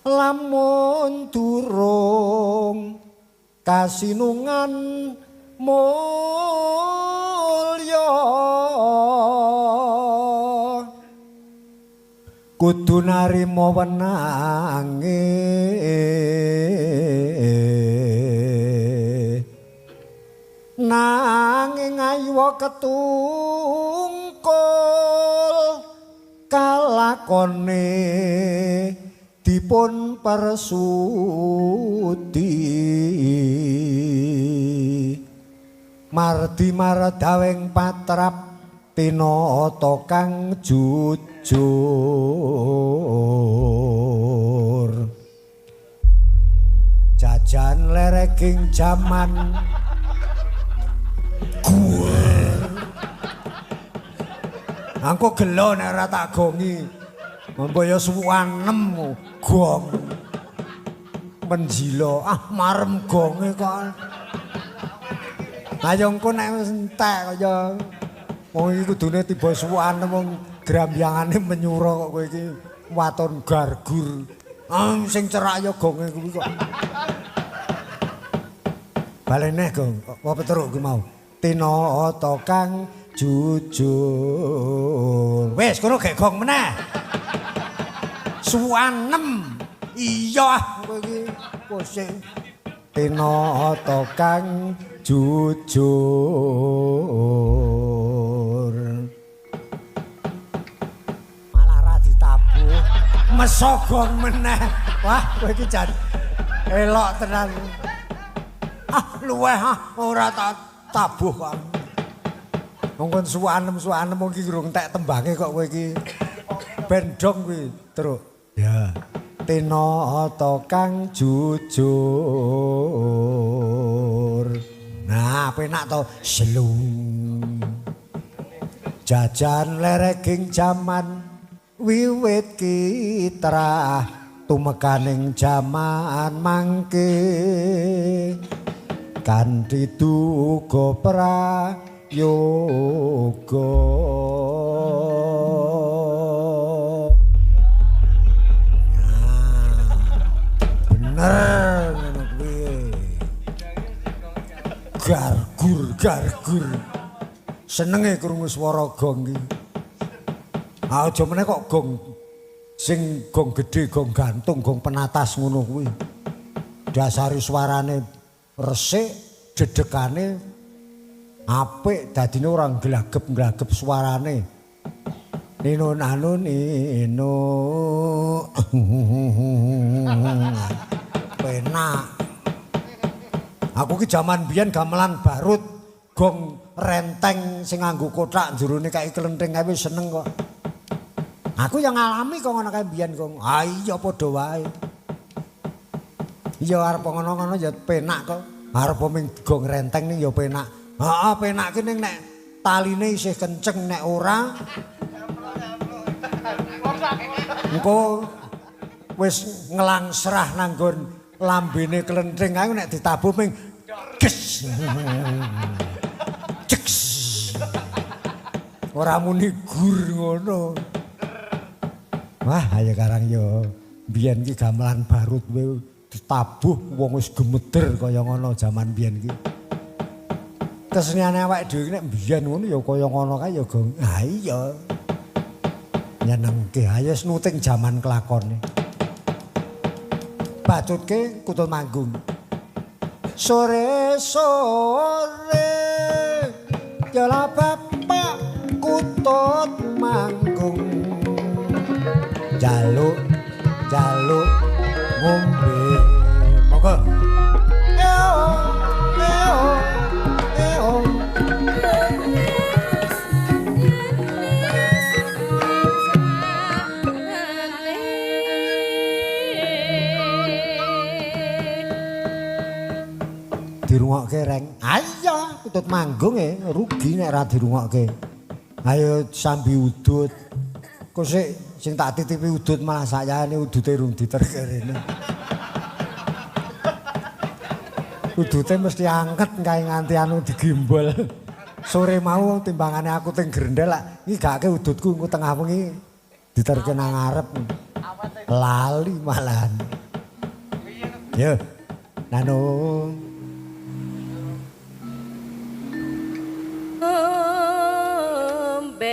A: lamun durung kasinungan mulya kudu narima wenange nanging aywa ketungkul kalakone dipun persudi mardi mardawing patrap tinata kang jujur jajan lereking jaman gue. Angko gelo nek ora tak gongi. Monggo ya suwukan 6 gong. Menjilo, ah marem gonge kok. Ayo engko nek wis entek kaya wong iki kudune tiba suwukan wong grambyangane menyura kok kowe iki waton gargur. Ah sing cerak ya gonge kuwi kok. Balene gong, apa petruk kuwi mau? Tinata kang jujur. Wis kono gek gong meneh. Suwan 6. Iya ah kowe iki pusing. Tinata kang jujur. Malah ra ditabuh. Meso gong meneh. Wah kowe iki jan elok tenan. Ah luweh ah ora tak tabuh kok. Wong kon suwanem wong iki urung entek tembange kok kowe iki. Ben dong kuwi, Truk. Ya. Tinata kang jujur. Nah, penak to selung. Jajan lereking jaman wiwit kitrah tumekaning jaman mangke. Kanthi duga prayoga. Bener ngono kuwi. Gargur gargur. Senenge krungu swara gong iki. Ah aja meneh kok gong sing gong gedhe, gong gantung, gong penatas ngono kuwi. Dasare suarane resik, dedekane apik, dadine ora glagep-glagep suarane. Nino nanu nino. Penak. Aku ki jaman biyen gamelan barut gong renteng sing nganggo kothak jerone kae klenthing kae wis seneng kok. Aku yang ngalami kok ngono kae biyen kok. Ah iya padha wae. Iya arep ngono-ngono ya penak kok. Arep ming gong renteng ning ya penak. Heeh penak ki ning nek taline isih kenceng nek ora engko wis nglangsrah nanggon lambene klenthing kae nek ditabuh ming ges. Ceks. Ora muni gur ngono. Wah, ayo karang yo biyen ki gamelan barut kowe ditabuh wong wis gemeder kaya ngono jaman biyen ki. Keseniane awake dhewe nek biyen ngono ya kaya ngono kae ya, Gong. Ha iya. Nyenengke ayo nuting jaman kelakone. Bacutke kutut manggung. Sore-sore jala bapak kutut manggung. Jaluk jaluk ngombe. Monggo. Eo eo eo. Dirungokke reng. Ayo kutut manggung e rugi nek ora dirungokke. Ayo sambi udut. Kok sik sing tak titipi udut malah sayane udute rung diterke rene. Udute mesti angket kae nganti anu digimbol. Sore mau timbangane aku teng grendel lak iki gake udutku engko tengah wengi diterke nang ngarep. Lali malahan. Yo. Nano.
B: Ben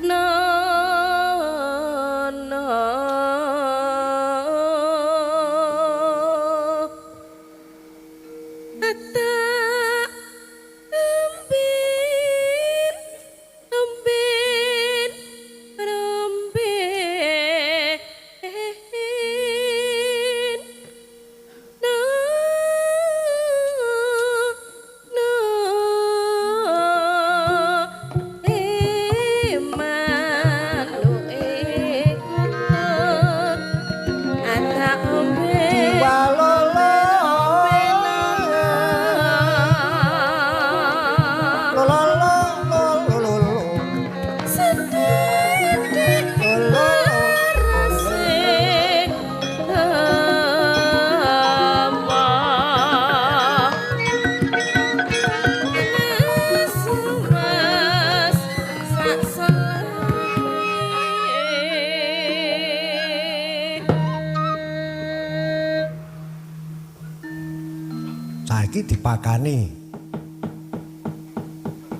B: no no ata ambin ambin romben no no emanuke kutut ata ombe
A: Walolo. Lolo lolo lolo.
B: Sedih larase ama Mas sak selae.
A: Saiki dipakani.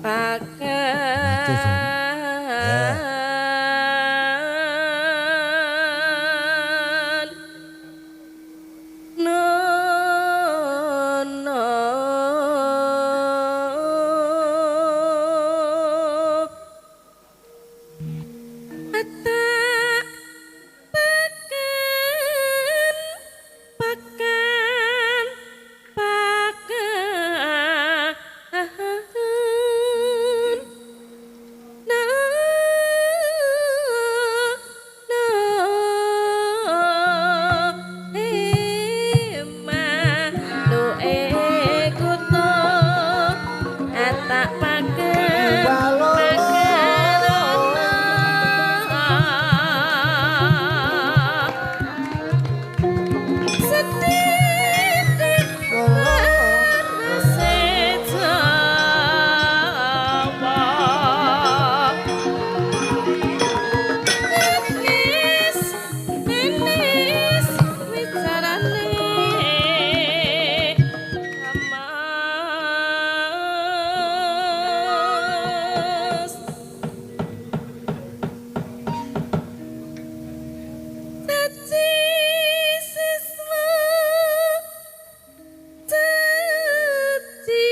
B: Pakan no no ata pakan pakan pakan no no emanuke kutut ata pakan
A: Walolo.
B: Setitik larase Jawa. Enis, enis wicarane Mas. Caci siswa caci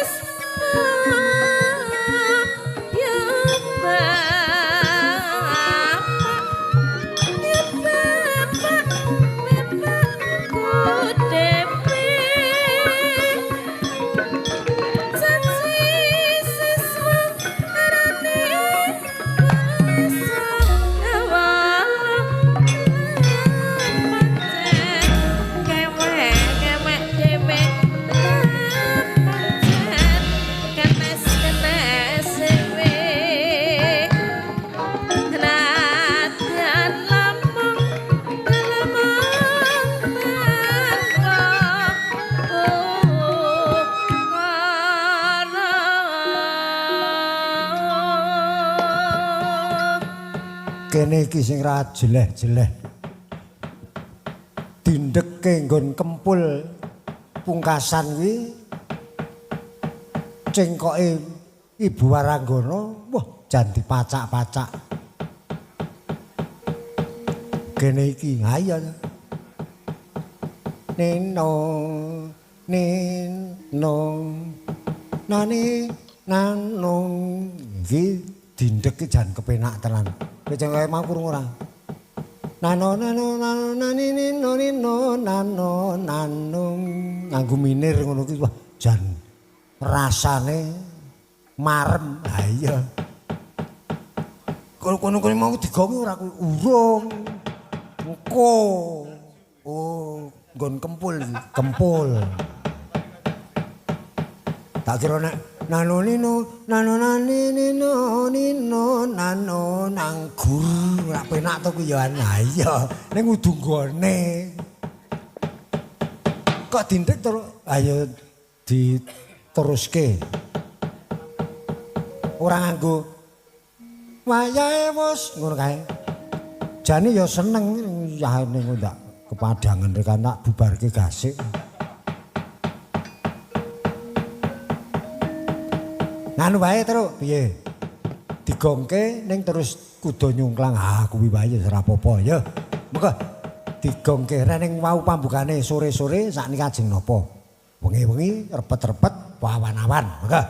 B: siswa ya bapak ya bapak bapakku dhewe. Caci siswa
A: Kene iki sing ra jeleh-jeleh. Dindeke nggon kempul pungkasan kuwi cengkoke Ibu Waranggana, wah jan dipacak-pacak. Kene iki ayo. Nino nino nani nano iki dindeke jan kepenak tenan. Kowe cengkoke mau krungu ora? Nano nano nano nani nino nino nano nano nganggo minir ngono kuwi wah jan rasane marem. Ha iya. Kono kono mau digongi ora kuwi urung. Engko. Oh, nggon kempul iki, kempul. Tak kira nek nano nino nano nani nino nino nano nanggur ora penak to kuwi ya. Ha iya, ning kudu nggone. Kok dindek terus ayo diteruske. Ora nganggo wayahe wis ngono kae. Jane ya seneng yahane ndak kepadangan rekan tak bubarke gasik. Nganu wae terus piye? Digongke ning terus kuda nyungklang. Ah kuwi wae ora apa-apa ya. Mengko digongke ning wau pambukane sore-sore sakniki ajeng napa? Wengi-wengi repet-repet awan-awan. Mengko.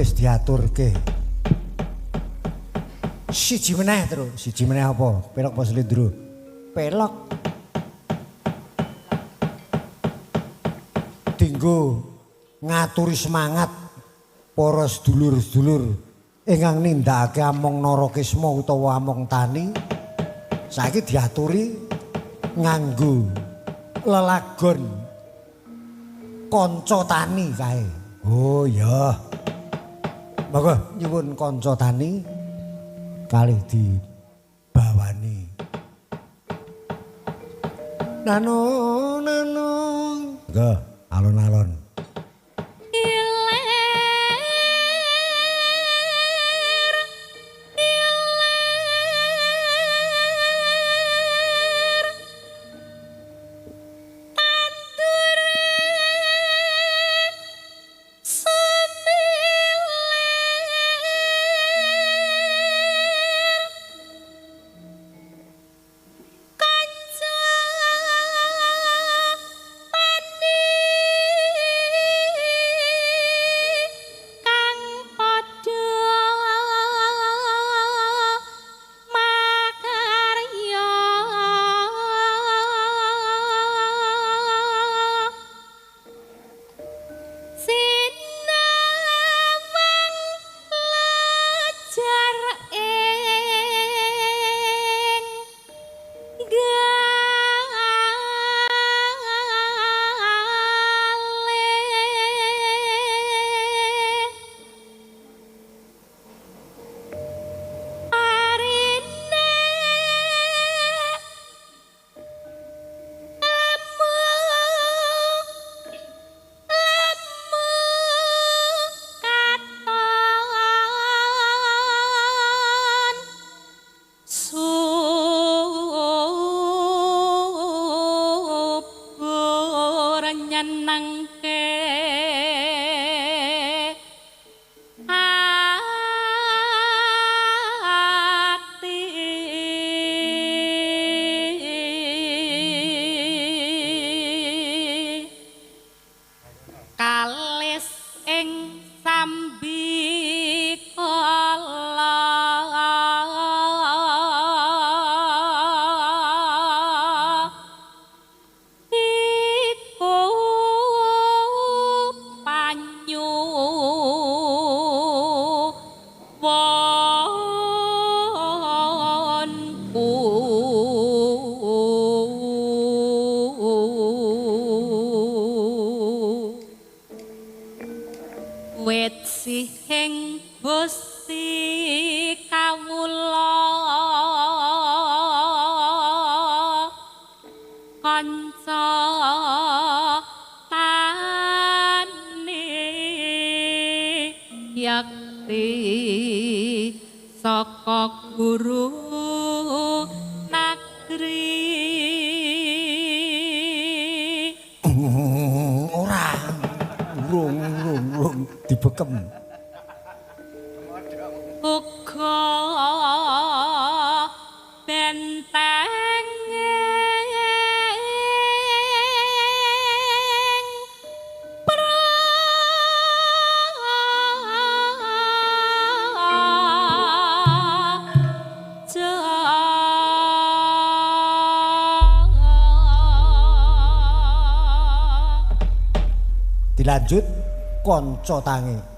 A: Wis diaturke. Siji meneh terus, siji meneh apa? Pelok apa slendro? Pelok. Dinggo ngaturi semangat para sedulur-sedulur ingkang nindakake among Narakisma utawa among tani. Saiki diaturi nganggo lelagon kanca tani kae. Oh ya. Monggo nyuwun kanca tani. kalih dibawani. Nano nano. Nggo, alon-alon. Dilanjut kanca tangi.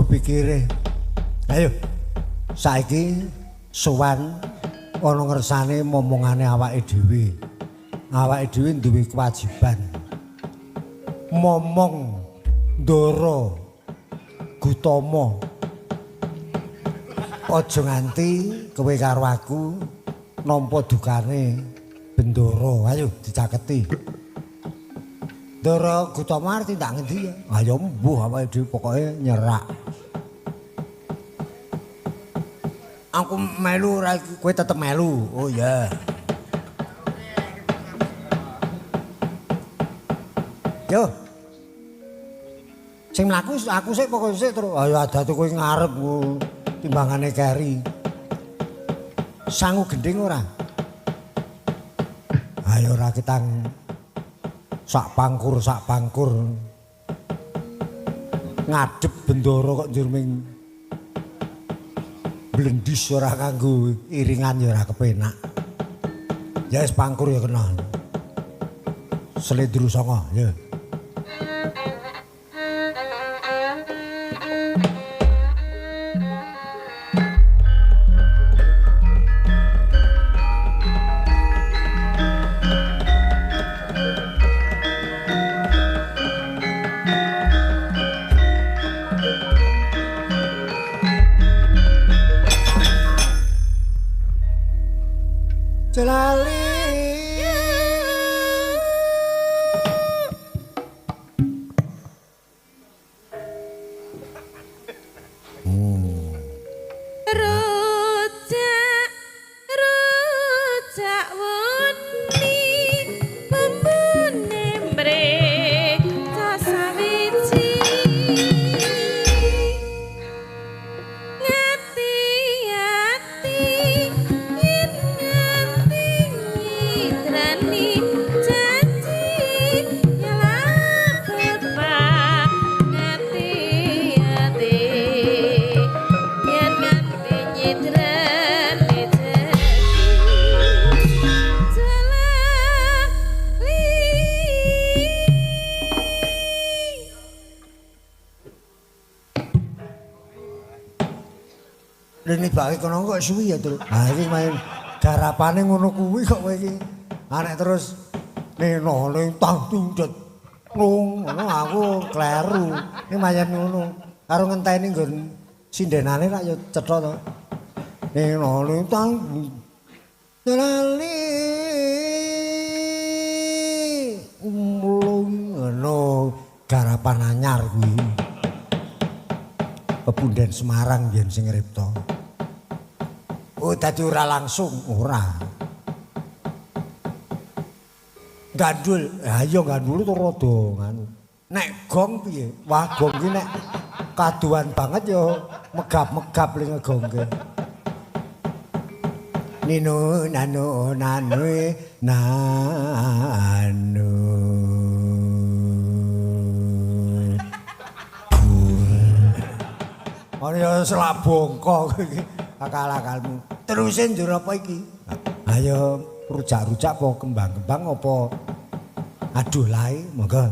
A: Pikire. Ayo. Saiki sowan ana ngersane momongane awake dhewe. Awake dhewe duwe kewajiban. Momong Ndara Gutama. Aja nganti kowe karo aku nampa dukane Bendara. Ayo dicaketi. Ndara Gutama arep tindak ngendi ya? Ayo mbuh awake dhewe pokoke nyerak. Aku melu ora kowe tetep melu. Oh iya. Yo. Sing mlaku aku sik pokoke sik terus. Ayo adate kowe ngarep timbangane keri. Sangu gending ora? Ayo ora ketang sak pangkur sak pangkur. Ngadep bendoro kok njur ming blendis ora kanggo iringan ya ora kepenak. Ya wis pangkur ya kena. Slendro sanga ya. Jelali
B: Rujak rujak wuni bumbune mreca sawiji ngati-ati yen nganti nyidrani janji nyelak bapak ngati-ati yen nganti nyidrani janji jalali.
A: Lha nibake kono kok suwi ya, Tru. Ha iki main garapane ngono kuwi kok kowe iki. Anek terus neno ning tang tungdet. Nung ngono aku kleru. Iki mayan ngono. Karo ngenteni nggon sindenane rak ya cetha to. Neno ning tang lali umlung ngono garapan anyar kuwi. Pepunden Semarang biyen sing ngripta. Oh dadi ora langsung, ora. Gandul, ha iya gandul itu rada nganu. Nek gong piye? Wah gong ki nek kaduan banget ya megap-megap le ngegongke. Nino nano nanu nanu. Ora ya selak bongko kowe iki akal-akalmu. Teruse njur apa iki? Ayo rujak-rujak apa kembang-kembang apa aduh lae monggo.